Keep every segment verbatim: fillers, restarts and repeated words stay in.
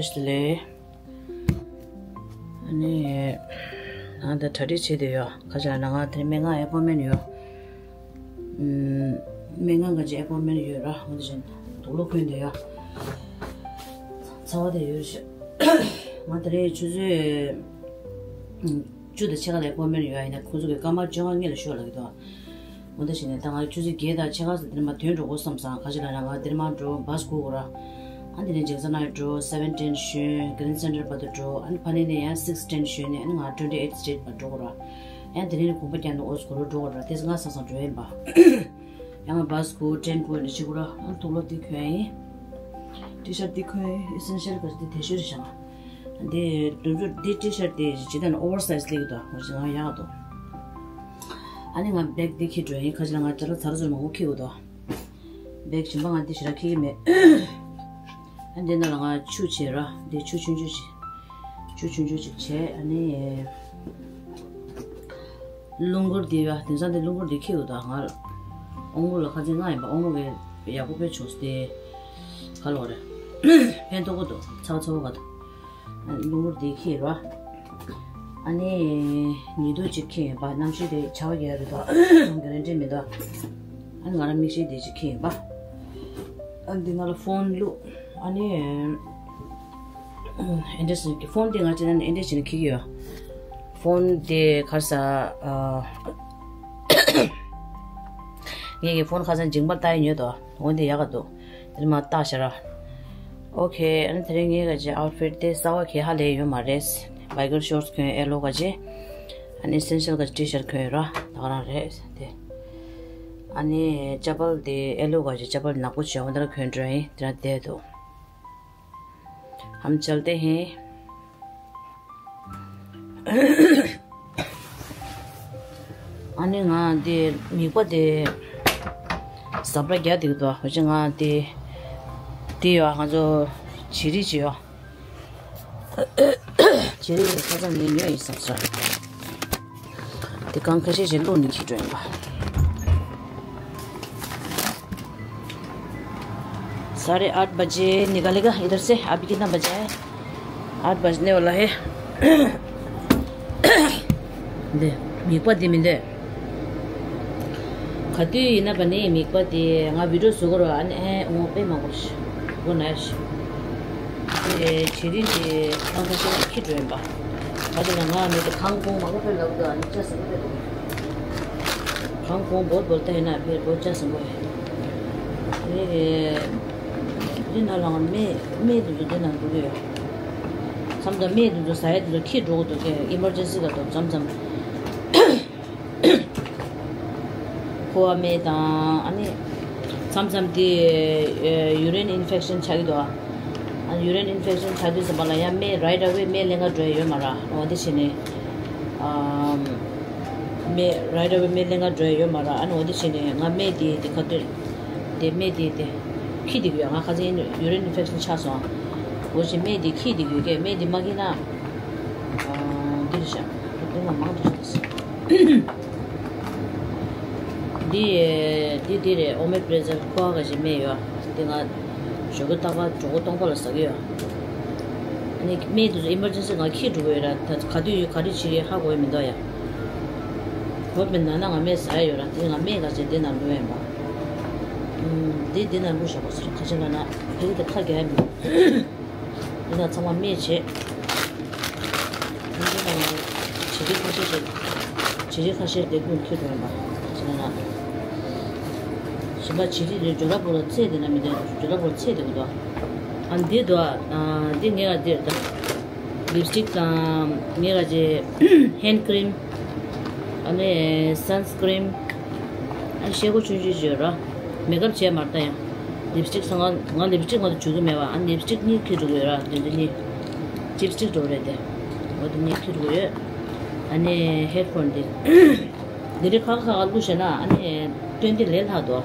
ལས། ཨ་ནི། ང་ད་གྲ་སྒྲིག་བྱེད་དུ་ཡོད། ཁ་ཆག་ན་ང་དེ་སྨན་ཁང་ཨེ་པོ་མེན་ཡོད། ཨུམ། སྨན་ཁང་ག་ཅིག་ཨེ་པོ་མེན་ཡོད་ར། འོ་དེ་བཞིན་དུག་ལོག་གོན་དུ་ཡོད། ཚ་བ་དེ་ཡོད་ཤག་ང་ད་རེས་ཆུ་ཚོད་ཨུམ། བཅུ་དང་ཕྱེད་ཀ་ལ་ཨེ་པོ་མེན་ཡོད། ཡིན་ན་ཁོང་ཚོ་གི་སྐར་མ་བཅོ་ལྔ་སྔོན་ལ་ཤོག་ལབ་ཀྱི་འདུག་འོ་ད་བྱས་ནས་ད་ང་ཆུ་ཚོད་བརྒྱད་དང་ཕྱེད་ཀ་ཙམ་དེ་ནས་མར་ཐོན་འགྲོ་དགོས་བསམ་སོང་། ཁ་ཆག་ན་ང་དེ་ནས་མར་འགྲོ་བྷ་སི་སྒུག་དགོས་ར། ཨ་དེ་ནས་ཇེག་སན་ནང་འགྲོ། སེ་བེན་ཊེན་ཞོན། གྷི་རིན་སེན་ཊར་བར་དུ་འགྲོ། ཨ་ནི་ཕ་ནས་ནས་ཡང་སིགས་ཊེན་ཞོན་ནས་ཨ་ནི་ང་ཊུ་ཝེན་ཊི་ཨེཊ་སི་ཊྲིཊ་བར་འགྲོ་དགོས་ར། ཡང་དེ་ནས་ནི་གོམ་པ་རྒྱག་ནས་ཨོ་སི་སྒུག་ལ་འགྲོ་དགོས་ར། དེ་ང་སང་སང་འགྲོ་ཡིན་པ། ཡང་བྷ་སི་སྒུག་ཊེན་པོ་ཡིན་ན་ཅིག་དགོས་ར། ཨ་ནི་དུག་ལོག་དེ་གྱོན་ཡིན། ཊི་ཤར་ཊི་དེ་གྱོན་ཡིན། ཨེ་སེན་ཤལ་ག་ཅིག་དེ་དེ་ཤོད་རེད་བཞག་འདི་དུས་ཚོད་འདི་ཊི་ཤར་ཊི་དེ་ཇི་ལྟར་ན་ཨོ་ཝར་སའིཛ་སླེབས་ཀྱི་འདུག་འོ་ཅི་ང་ཡག་འདུག་ཨ་ནི་ང་བེག་འདི་འཁྱེར་འགྲོ་ཡིན། ཁ་ཅིག་ལ་ང་ཅ་ལག་ཚ་ར་ཚུར་མང་པོ་འཁྱེར་དགོས་འདུག་བེག་གཞན་པ་ང་འདི་ཞེ་དྲག་འཁྱེར་གྱི་མེད། ཨ་འདི་ནང་ལ་ང་ཆུ་བྱེད་ར། འདི་ཆུ་ཆུང་ཆུང་ཅིག་ཆུ་ཆུང་ཆུང་ཅིག་བྱས། ཨ་ནི། རླུང་སྒོར་འདི་ཡ་དེང་སང་འདི་རླུང་སྒོར་འདི་འཁྱེར་དགོས་འདུག་ང་ལ། ཨོང་ལུ་ལ་ཁ་ཚན་ང་ཡིན་པ། ཨོང་ལུ་གི་ཡག་པོ་དཔེ་བྱུང་སྟེ། ག་ལོག་རེད། ཕན་ཐོགས་ཀྱི་འདུག་ཚ་བ་ཚ་བོ་ག་འདུག་རླུང་སྒོར་འདི་འཁྱེར་ར། ཨ་ནི་ཉི་གདུགས་ཅིག་འཁྱེར་ཡིན་པ། གནམ་གཤིས་དེ་ཆར་པ་རྒྱག་རེད་འདུག་གྷ་རན་ཊི་མི་འདུག་ཨ་ནི་ང་རང་མིག་ཤེལ་དེ་ཅིག་འཁྱེར་ཡིན་པ། ཨ་འདི་ནང་ལ་ཕོན་བླུགས། ཨ་ནི་ཨེ་འདྲས་ཀྱི་ཕོན་དེ་ང་ཅི་ན་ཨེ་འདྲས་བྱས་ནས་འཁྱེར་གྱི་ཡོད། ཕོན་དེ་ག་རེ་ཟ། ཨ། ངེད་ཀྱི་ཕོན་ཁ་སང་མཇིང་པར་བཏགས་ཡོད་དོ། འོན་ཏེ་ཡག་ག་འདུག་དེ་མ་བཏགས་ཤ་ར། ཨོ་ཁེ། ཨ་ནི་དེ་རིང་ངའི་ག་ཅི་ཨའུཊ་ཕིཊ་དེ་གསར་པ་གང་ཡང་ལས་ཡོད་མ་རེད། བྷའི་ཀར་ཤོར་ཊི་གྱོན་ཨེ་ལོ་ག་ཅི། ཨ་ནི་ཨེ་སེན་ཤལ་ག་ཅི་ཊི་ཤར་ཊི་གྱོན་ཡོད་ར། ད་ག་རང་རེད་དེ། ཨ་ནི་ཅ་པལ་དེ་ཨེ་ལོ་ག་ཅི་ཅ་པལ་ནག་པོ་བྱས། འོ་འདི་ལ་གྱོན་འགྲོ་ཡིན། དེ་ར་བསྡད་འདུག་ཧམ་ཅལ་ཏེ་ཧེ། ཨ་ནི་ང་འདི་མིད་པ་དེ་ཟབ་ར་རྒྱག་བསྡད་ཀྱི་འདུག་འོ་ཅི་ང་དེ་དེ་ཡོད། ང་ཚོ་བྱི་རིལ་ཅིག་ཡོད། བྱི་རིལ་ཁ་སང་ངས་ཉོས་ཡིན་བསམ་སོང་། དེ་གང་ཁ་ཤས་ཤིག་བླུགས་ནས་འཁྱེར་འགྲོ་ཡིན་པ། साढ़े आठ बजे निकलेगा इधर से। अभी कितना बजा है? आठ बजने वाला है। འདི་མིད་པ་འདི་མི་འདོད། ག་དུས་ཡིན་ན་བ་ནི་མིད་པ་འདི་ང་བི་ཌིའོ་བཟོ་གི་རོ། ཨ་ནི་ཨེ་ངོ་དཔེ་མང་པོ་ཞིག་གོ་ན་ཞིག་དེ་བྱི་རིལ་འདི་ཁང་ཁ་ཤས་འཁྱེར་འགྲོ་ཡིན་པ། ད་དེ་ལ་ང་མི་དེ་ཁང་ཁོང་མང་པོ་ཕེབས་ལབ་དུས་ཨ་ནི་ལྕགས་ཟིན་པོ་ཕེབས་འདུག་ཁང་ཁོང་བོད་བོད་ལྟ་ཡིན་ན་ཕེབས་བོད་ལྕགས་ཟིན་པོ་ཡིན། ཨ་ནི་འདི་ནང་ལ་ང་སྨན་སྨན་དེ་ཚོ་འདི་ནང་འདུག་གི་ཡོད། མཚམས་མཚམས་སྨན་དེ་ཚོ་ཟ་ཡ་དེ་ཚོ་འཁྱེར་འགྲོ་དགོས་འདུག་གས། ཨི་མར་ཇེན་སི་ལ་འདུག་མཚམས་མཚམས། ཕོ་བ་སྨན་དང་ཨ་ནི་མཚམས་མཚམས་དེ་ཡུ་རིན་ཨིན་ཕེག་ཤན་ཆགས་ཀྱི་འདུག་ཨ་ཡུ་རིན་ཨིན་ཕེག་ཤན་ཆགས་དུས་ཙམ་པ་ལ་ཡང་སྨན་རའིཊ་ཨ་ཝེ་སྨན་ལེན་ག་འགྲོ་ཡ་ཡོད་མ་རེད། འོ་དེ་བྱས་ནས་ཨམ། སྨན་རའིཊ་ཨ་ཝེ་སྨན་ལེན་ག་འགྲོ་ཡ་ཡོད་མ་རེད། ཨ་ནི་འོ་དེ་བྱས་ནས་ང་སྨན་དེ་དེ་ག་དུས་དེ་སྨན་དེ་དེ་འཁྱེར་བསྡད་ཀྱི་ཡོད། ང་ཁ་སང་ཡུ་རིན་ཨིན་ཕེག་ཤན་ཆགས་སོང་། འོ་བྱས་སྨན་དེ་འཁྱེར་བསྡད་ཀྱི་ཡོད་ཀྱི། སྨན་དེ་མ་འཁྱེར་ན་ཨ་འདི་རེད་ཤག་འདི་ང་མང་དུ་ཤོག་ཟེར། འདི་འདི་འདི་རེད། ཨོ་མེ་པི་རེ་ཛོལ་ཁོ་ཨ་ག་ཞིག་སྨན་ཡོད། འདི་ང་ཞོགས་ཀས་རྟག་པར་གྲོད་ཁོག་སྟོང་པ་ལ་ཟ་གི་ཡོད། ཨ་ནི་སྨན་དེ་ཚོ་ཨི་མར་ཇེན་སི་ང་འཁྱེར་འགྲོ་གི་ཡོད་ར། ད་ག་དུས་ཡོད་ག་རེ་བྱེད་ཀྱི་ཧ་གོ་ཡི་མི་འདུག་ཡ། བོད་པའི་ནང་ན་ང་སྨན་ཟ་ཡ་ཡོད་ར། དེ་ང་སྨན་ག་ཞིག་འདི་ནང་བླུགས་ཡིན་པ། ཨུམ། འདི་འདི་ནང་བླུགས་བཞག་པ་ཟེར། ཁ་ཆེ་ལ་ན་འདི་གི་དེ་ཁ་རྒྱག་ཡ་མི་འདུག་འདི་ལ་ཚང་མ་སྨན་བྱེད། འདི་ལ་བྱི་རིལ་ཁ་ཤས་ཤིག་བྱི་རིལ་ཁ་ཤས་དེ་ཀུན་འཁྱེར་འགྲོ་ཡིན་པ། ཕྱི་ལ་ན། གཞན་པ་བྱི་རིལ་དེ་ཇོ་ར་པོ་ལ་ཚད་དེ་ན་མི་དེ་ཇོ་ར་པོ་ལ་ཚད་དེ་གི་འདུག་ཨ་འདི་འདུག་ཨ་འདི་ངས་ལ་འདི་ལིབ་སི་ཊིག་དང་ངས་ལ་ཅེ་ཧེན་ཌི་ཀི་རིམ། ཨ་ནི་སན་སི་ཀི་རིམ། ཨ་ཤེལ་སྒོ་ཆུང་ཆུང་ཅིག་ཡོད་ར། མེག་ཨབ་བྱས་མ་རེད་ད་ཡང་། ལིབ་སི་ཊིག་སང་ང་ང་ལིབ་སི་ཊིག་ང་ཚོ་བྱུག་གི་མེད་པ། ཨ་ནི་ལིབ་སི་ཊིག་གཉིས་འཁྱེར་འགྲོ་གི་ཡོད་ར། དེ་འདི་གཉིས། ལིབ་སི་ཊིག་འགྲོ་རེད་དེ། འོ་དེ་གཉིས་འཁྱེར་འགྲོ་གི་ཡོད། ཨ་ནི་ཧེཌ་ཕོན་འདི། འདི་རིགས་ཁག་ཁག་ཁག་བླུགས་བྱས་ན་ཨ་ནི་སྟོན་འདི་ལས་སླ་འདུག་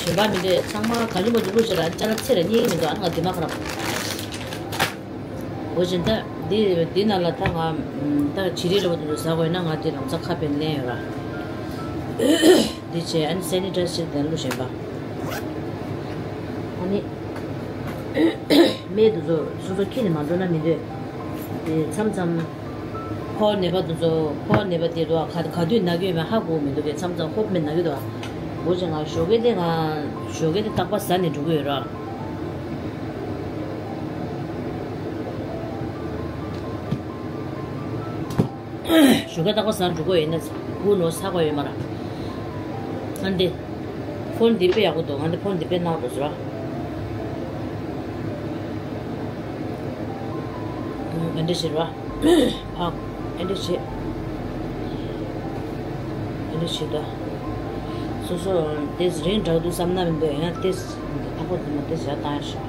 གཞན་པ་མི་འདྲ་ཚང་མ་ག་ལེར་མ་འདུག་བླུགས་བྱས་ལ་ཅ་ལག་ཚད་ལ་རྙེད་ཀྱི་མི་འདུག་ཨ་ནི་ང་འདི་མ་ཁ་ར། འོ་བཞིན་ད་འདི་འདི་ནང་ལ་ད་ང་ད་བྱི་རིལ་འདྲ་པོ་དེ་ཚོ་ཟ་དགོས་ན་ང་འདི་ལམ་སང་ཁ་ཕྱེ་ལེན་ཡོད་ར། དེ་བྱས་ཨ་ནི་སེ་ནི་ཊའི་ཛར་ཅིག་དེ་བླུགས་བཞིན་པ། ཨ་ནི་སྨན་དེ་ཚོ་སོ་སོ་ཁྱེར་ནས་མ་འགྲོ་ན་མི་འདོད། དེ་མཚམས་མཚམས་ཕོ་བ་ནད་པ་དེ་ཚོ་ཕོ་བ་ནད་པ་དེ་ཚོ་ག་ག་དུས་ན་གི་ཡོད་མེད་ཧ་གོ་མི་འདུག་གས། མཚམས་མཚམས་ཧོབ་མེད་ན་གི་འདུག་འོ་ཅེ་ང་ཞོགས་ཀས་དེ་ང་ཞོགས་ཀས་དེ་རྟག་པར་ཟ་ནས་འགྲོ་གི་ཡོད་ར། ཞོགས་ཀས་རྟག་པར་ཟ་འགྲོ་གི་ཡོད་ན་སྒུག་ནོ་ཟ་དགོས་ཡོད་མ་ར། ཨ་འདི། ཕོན་འདི་དཔེ་ཡག་པོ་འདུག་ང་འདི་ཕོན་འདི་དཔེ་ནག་འདུག་ཟེར་བ། ཨ་འདི་ཟེར་བ། ཨ་འདི་བྱེད། ཨ་འདི་བྱེད་ད། སོ་སོ་དེ་རིང་འདྲ་འདུག་བསམ་ན་མི་འདུག་ཡང་དེ་ཐག་པ་འདི་མ་དེ་བྱ་བཏང་ཤག་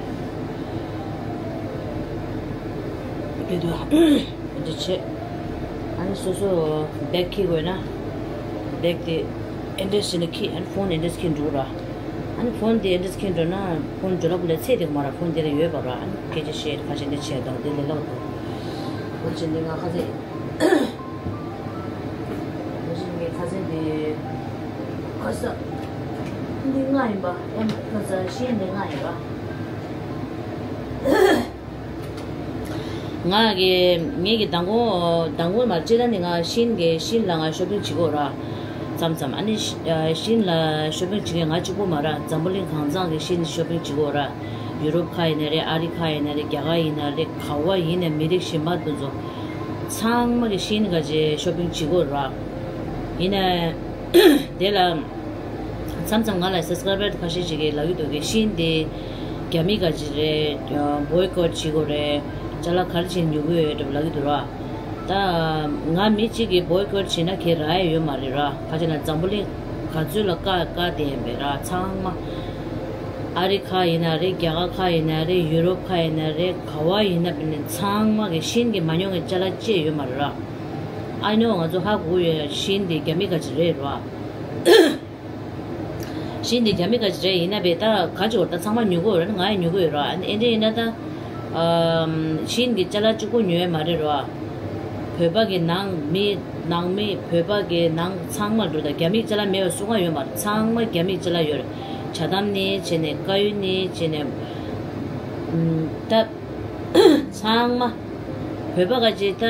འདི་འདུག་འདི་བྱེད། ཨ་ནི་སོ་སོ་བེག་འཁྱེར་དགོས་ན། བེག་དེ་ཨེ་འདྲས་བྱས་ནས་འཁྱེར། ཨ་ནི་ཕོན་ཨེ་འདྲས་འཁྱེར་འགྲོ་ར། ཨ་ནི་ཕོན་དེ་ཨེ་འདྲས་འཁྱེར་འགྲོ་ན་ཕོན་ཇོ་ལག་པ་ལ་ཚད་དེ་མ་ར། ཕོན་དེ་ལ་ཡོད་པ་ར། ཨ་ནི་སྐད་ཆ་བཤད་ཁ་ཤས་འདི་བྱས་དང་དེ་ལས་སླ་བོ་འདུག་འོ་ཅེ་འདི་ང་ཁ་ཚད། འོ་ཅེ་ངའི་ཁ་ཚད་འདི། ཁ་ས། འདི་ལྔ་ཡིན་པ། ཨེ་ཁ་ས་ཤེས་འདི་ལྔ་ཡིན་པ། ང་གི་ངེད་ཀྱི་མདང་དགོང་མདང་དགོང་མ་སྤྱིར་བཏང་ནི་ང་ཤིན་གི་ཤིན་ལ་ང་ཤོ་པིང་བྱེད་གོ་ར། མཚམས་མཚམས་ཨ་ནི་ཤི་ཨ་ཤིན་ལ་ཤོ་པིང་བྱེད་མཁན་ང་གཅིག་པོ་མ་ར། འཛམ་བུ་གླིང་གང་ཚང་གི་ཤིན་ཤོ་པིང་བྱེད་གོ་ར། ཡུ་རོབ་ཁ་ཡིན་ན་རེད། ཨ་རི་ཁ་ཡིན་ན་རེད། རྒྱ་གར་ཡིན་ན་རེད། ག་བ་ཡིན་ནའི་མི་རིགས་གཞན་པ་དེ་ཚོ་ཚང་མ་གི་ཤིན་ག་ཅེ་ཤོ་པིང་བྱེད་གོ་ར། ཡིན་ནའི། དེ་ལ། མཚམས་མཚམས་ང་ལ་སབ་སི་ཀ་རའི་བར་ཁ་ཤས་ཅིག་གིས་ལབ་ཀྱི་འདུག་གི། ཤིན་དེ་རྒྱ་མི་ག་ཅིག་རེད། བོའི་ཀོཊ་བྱེད་དགོས་རེད། ཅ་ལག་ག་རེ་བྱས་ཉོ་གི་ཡོད་འདྲ་པོ་ལབ་ཀྱི་འདུག་ར། ད་ང་མི་གཅིག་གིས་བོའི་ཀོཊ་བྱས་ན་ཁྱེད་རག་ཡ་ཡོད་མ་རེད་ར། ག་ཅེ་ན་འཛམ་བུ་གླིང་ག་ཚོད་ལ་བཀག་བཀག་བསྡད་ཡིན་པས་ར། ཚང་མ། ཨ་རི་ཁ་ཡིན་ན་རེད། རྒྱ་གར་ཁ་ཡིན་ན་རེད། ཡུ་རོབ་ཁ་ཡིན་ན་རེད། ག་བ་ཡིན་ན་བས་ནས་ཚང་མ་གི་ཤིན་གི་མ་ཉོ་མཁན་ཅ་ལག་ཅིག་ཡོད་མ་རེད་ར། ཨ་ནོ་ང་ཚོ་ཧ་གོ་ཡོད། ཤིན་དེ་རྒྱ་མི་ག་ཅིག་རེད་ར། ཤིན་དེ་རྒྱ་མི་ག་ཅིག་རེད། ཡིན་ན་བས་ད་ག་ཅིག་བར་ད་ཚང་མ་ཉོ་གི་ཡོད་ར། ང་ཡང་ཉོ་གི་ཡོད་ར། ཨ་ནི་ཨེ་འདྲ་ཡིན་ན་ད། ཨམ། ཤིན་གི་ཅ་ལག་གཅིག་པོ་ཉོ་ཡ་མ་རེད་ར། བོད་པ་གི་ནང་མི་ནང་མི་བོད་པ་གི་ནང་ཚང་མ་འགྲོ། ད་རྒྱ་མི་ཅ་ལག་མེད་པ་སུ་གང་ཡོད་མ་རེད། ཚང་མ་རྒྱ་མི་ཅ་ལག་ཡོད་རེད། ཇ་དམ་ནས་བྱས་ནས་དཀར་ཡོལ་ནས་བྱས་ནས། ཨམ། ད། ཚང་མ། བོད་པ་ག་ཅིག་ད།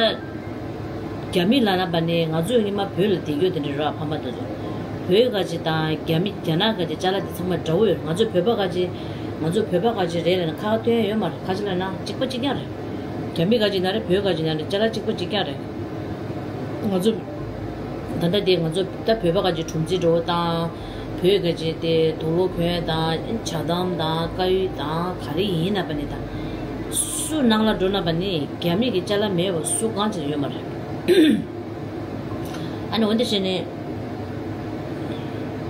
རྒྱ་མི་ལབ་ན་བ་ནི་ང་ཚོ་སྔོན་མ་བོད་ལ་བསྡད་རྒྱུ་དེ་འདྲ་རེད་བ། ཕ་མ་དེ་ཚོ། བོད་ག་ཅིག་དང་རྒྱ་མི་རྒྱ་ནག་ག་ཅིག་ཅ་ལག་དེ་ཚང་མ་འདྲ་བོ་ཡོད། ང་ཚོ་བོད་པ་ག་ཅིག་ང་ཚོ་བོད་པ་ག་ཅིག་རེད་ལབ་ན་ཁ་བཏོན་ཡ་ཡོད་མ་རེད། ག་ཅིག་ལབ་ན་གཅིག་པ་གཅིག་རྐྱང་རེད། རྒྱ་མི་ག་ཅིག་ན་རེད། བོད་ག་ཅིག་ན་རེད། ཅ་ལག་གཅིག་པ་གཅིག་རྐྱང་རེད། ང་ཚོ་ད་ལྟ་དེ་ང་ཚོ་ད་བོད་པ་ག་ཅིག་སྲུང་བརྩི་འདྲ་བོ་བཏང་། བོད་ག་ཅིག་དེ་དུག་ལོག་གོན་དང་ཇ་དམ་དང་དཀར་ཡོལ་དང་ག་རེ་ཡིན་ན་བ་ནི་དང་། སུ་ནང་ལ་འགྲོ་ན་བ་ནི་རྒྱ་མི་གི་ཅ་ལག་མེད་པ་སུ་གང་ཅིག་ཡོད་མ་རེད། ཨ་ནི་འོན་ཏེ་བྱས་ནས།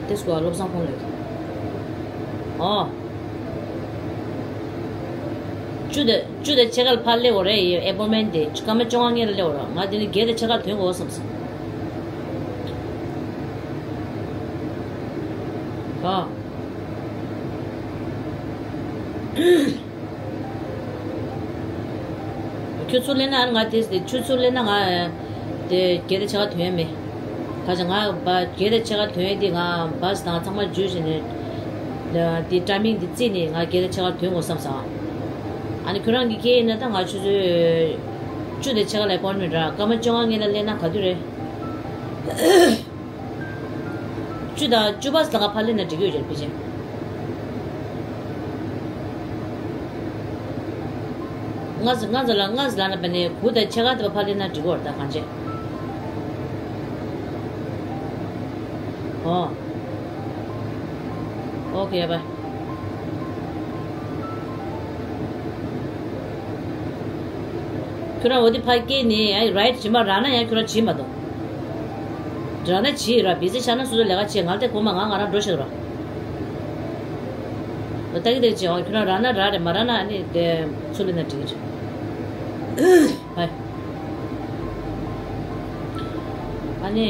དེ་སྐོར་བློ་བཟང་ཕོན་ལོས། ཨོ། བཅུ་དང་བཅུ་དང་ཕྱེད་ཀ་ལ་ཕར་སླེབས་དགོས་རེད། ཡ་ཨེ་པོན་མེན་ཊི་དེ་སྐར་མ་བཅོ་ལྔ་སྔོན་ལ་སླེབས་དགོས་རེད། ང་དེ་ནི་བརྒྱད་དང་ཕྱེད་ཀ་ཐོན་དགོས་བསམ་སོང་། ཨ། ཁྱོད་ཚུར་སླེབས་ན་ང་དེ་ཁྱོད་ཚུར་སླེབས་ན་ང་དེ་བརྒྱད་དང་ཕྱེད་ཀ་ཐོན་ཡ་མེད། ག་ཅི་ང་བ་བརྒྱད་དང་ཕྱེད་ཀ་ཐོན་ཡ་དེ་ང་བཱས་དང་ཚང་མ་འཇུས་བྱས་ནས་དེ་ཊའི་མིང་དེ་བརྩིས་ནས་ང་བརྒྱད་དང་ཕྱེད་ཀ་ཐོན་དགོས་བསམ་སོང་། ཨ་ནི་ཁྱོད་རང་གི་སྐད་ཡིན་ན་ད་ང་ཆུ་ཚོད་བཅུ་དང་ཕྱེད་ཀ་ལ་ཨེ་པོན་མེན་ཊི་ར། སྐར་མ་བཅོ་ལྔ་སྔོན་ལ་སླེབས་ན་ག་དུས་རེད། བཅུ་དང་བཅུ་པ་ཙམ་ལ་ཕར་སླེབས་ན་འགྲིག་གི་ཡོད་ཀྱང་ཕལ་ཆེར། ལྔ་ཙམ་ལྔ་ཙམ་ལ་ལྔ་ཙམ་ལ་ན་བ་ནས་དགུ་དང་ཕྱེད་ཀ་དེ་བ་ཕར་སླེབས་ན་འགྲིག་གི་ཡོད་རེད་ད་གང་བྱས། ཨོ། ཨོ་ཁེ་བཱའི། ཁྱོད་རང་འོ་དེ་ཕར་སྐྱེལ་ནས་ཡང་རའིཌ་བྱེད་མ་རག་ན་ཡང་ཁྱོད་རང་བྱེད་མ་གཏོགས། རག་ན་བྱེད་ར། བི་ཟ་ཆགས་ན་སོ་སོ་ལས་ཀ་བྱེད། ང་ལྟ་གོ་མ་ང་ང་རང་འགྲོ་ཤག་ར། ལྟ་གི་ལྟ་གི་བྱེད། འོ་ཁྱོད་རང་རག་ན་རག་རེད། མ་རག་ན་ཨ་ནི་དེ་ཚུར་ལེན་ན་འགྲིག་གི་རེད། ཧའི། ཨ་ནི་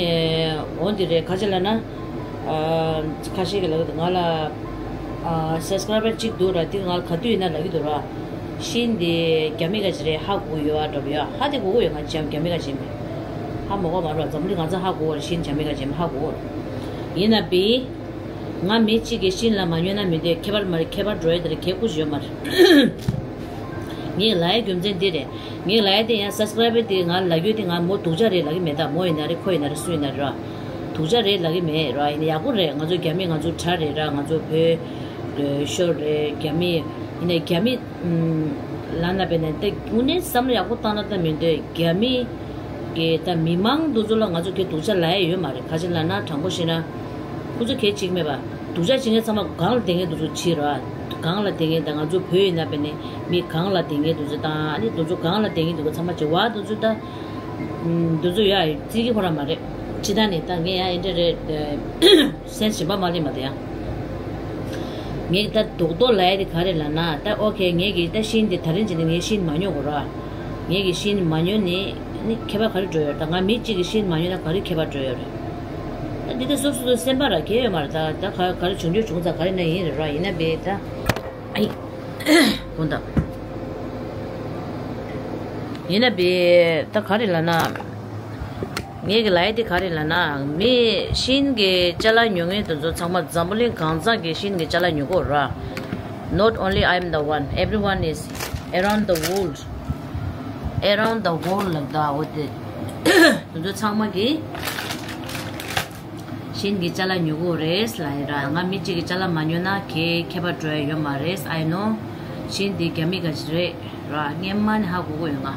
འོ་འདི་རེད། ག་ཅི་ལབ་ན། ཨ། ཁ་ཤས་ཀྱིས་ལབ་ཀྱི་འདུག་ང་ལ། ཨ། སབ་སི་ཀ་རའི་བར་གཅིག་འདུག་ར། དེ་ང་ལ་ག་དུས་ཡིན་ན་ལབ་ཀྱི་འདུག་ར། ཤིན་དེ་རྒྱ་མི་ག་ཅིག་རེད་ཧ་གོ་གི་ཡོད་ཨ། འདྲ་པོ་ཡོད་ཧ་དེ་གོ་གི་ཡོད། ང་ཅང་རྒྱ་མི་ག་ཅིག་ཡིན་པས་ཧ་མ་གོ་མ་རེད་པ། འཛམ་གླིང་གང་ཚང་ཧ་གོ་གི་རེད། ཤིན་རྒྱ་མི་ག་ཅིག་ཡིན་པས་ཧ་གོ་གི་རེད། ཡིན་ན་བི། ང་མི་གཅིག་གིས་ཤིན་ལ་མ་ཉོས་ན་མི་འདོད། ཁྱད་པར་མ་རེད། ཁྱད་པར་འགྲོ་ཡ་དེ་རེད། ཁྱད་ཁུ་ཞིག་ཡོད་མ་རེད། ངས་ལབ་ཡ་རྒྱུ་མཚན་འདི་རེད། ངས་ལབ་ཡ་དེ་ཡང་སབ་སི་ཀ་རེ་བར་དེ་ང་ལབ་རྒྱུ་དེ་ང་མོ་སྡུག་ཅག་རེད་ལབ་ཀྱི་མེད། ད་མོ་ཡིན་ན་རེད། ཁོ་ཡིན་ན་རེད། སུ་ཡིན་ན་རེད་ར། སྡུག་ཅག་རེད་ལབ་ཀྱི་མེད་ར། ཡིན་ན་ཡག་པོ་རེད། ང་ཚོ་རྒྱ་མི་ང་ཚོ་དགྲ་རེད་ར། ང་ཚོ་བོད་ཤོར་རེད། རྒྱ་མི་ཡིན་ན་རྒྱ་མི་ལབ་ན་བས་ན་ད་དངོས་གནས་བསམ་བློ་ཡག་པོ་བཏང་ན་ད་མི་འདོད། རྒྱ་མི་གི་ད་མི་མང་འདུ་ཚོགས་ལ་ང་ཚོ་གི་སྡུག་ཅག་ལབ་ཡ་ཡོད་མ་རེད། ག་ཅི་ལབ་ན་དྲང་པོ་བཤད་ན། ཁོ་ཚོ་གལ་གཅིག་མེད་པ། སྡུག་ཅག་བྱེད་མཁན་ཚང་མ་སྒང་ལ་བསྡད་མཁན་དེ་ཚོ་བྱེད་ར། སྒང་ལ་བསྡད་མཁན་དང་ང་ཚོ་བོད་ཡིན་ན་བས་ནི་མི་སྒང་ལ་བསྡད་མཁན་དེ་ཚོ་དང་ཨ་ནི་དེ་ཚོ་སྒང་ལ་བསྡད་མཁན་དེ་ཚོ་ཚང་མ་བྱེད་བ་དེ་ཚོ་ད། དེ་ཚོ་ཡ་བརྩི་གི་ཁོ་རང་མ་རེད། ཅི་ད་ནི་ད་ངས་ཡ་ཨེ་འདྲ་རེད། སེམས་ཞིམ་པ་མ་ལེན་པ་དེ་ཡང་། ངས་ད་རྡོག་རྡོག་ལབ་ཡ་དེ་ག་རེད་ལབ་ན་ད་ཨོ་ཁེ་ངས་གི་ད་ཤིན་དེ་ད་རིང་བྱས་ནས་ངས་ཤིན་མ་ཉོ་གོ་ར། ངས་གི་ཤིན་མ་ཉོ་ནི་ནི་ཁྱད་པར་ག་རེ་འགྲོ་ཡོད་རེད། ད་ང་མི་གཅིག་གི་ཤིན་མ་ཉོ་ན་ག་རེ་ཁྱད་པར་འགྲོ་ཡོད་རེད། ད་འདི་ད་སོ་སོ་སོ་སེམས་པ་ར་གལ་ཡོད་མ་རེད། ད་ད་ག་ག་རེ་བྱུང་རྒྱུ་བྱུང་ཙང་ག་རེ་ན་ཡིན་རེད་ར། ཡིན་ན་བས་ད་ཨ་ཡི་དགོངས་དག་ཡིན་ན་བས་ད་ག་རེ་ལབ་ན། ངས་གི་ལབ་ཡ་དེ་ག་རེ་ལབ་ན་མི་ཤིན་གི་ཅ་ལག་ཉོ་མཁན་དེ་ཚོ་ཚང་མ་འཛམ་བུ་གླིང་གང་ཚང་གི་ཤིན་གི་ཅ་ལག་ཉོ་གོ་ར། Not only I am the one, everyone is around the world. Around the world ལབ་ད་འོ་དེ་དེ་ཚོ་ཚང་མ་གི་ཤིན་གི་ཅ་ལག་ཉོ་གོ་རེད་ལབ་ཡ་ར། ང་མི་གཅིག་གི་ཅ་ལག་མ་ཉོ་ན་ཁེ་ཁྱད་པར་འགྲོ་ཡ་ཡོད་མ་རེད། I know. ཤིན་དེ་རྒྱ་མི་ག་ཅི་རེད། ར་སྔན་མ་ནས་ཧ་གོ་གི་ཡོད་ང་།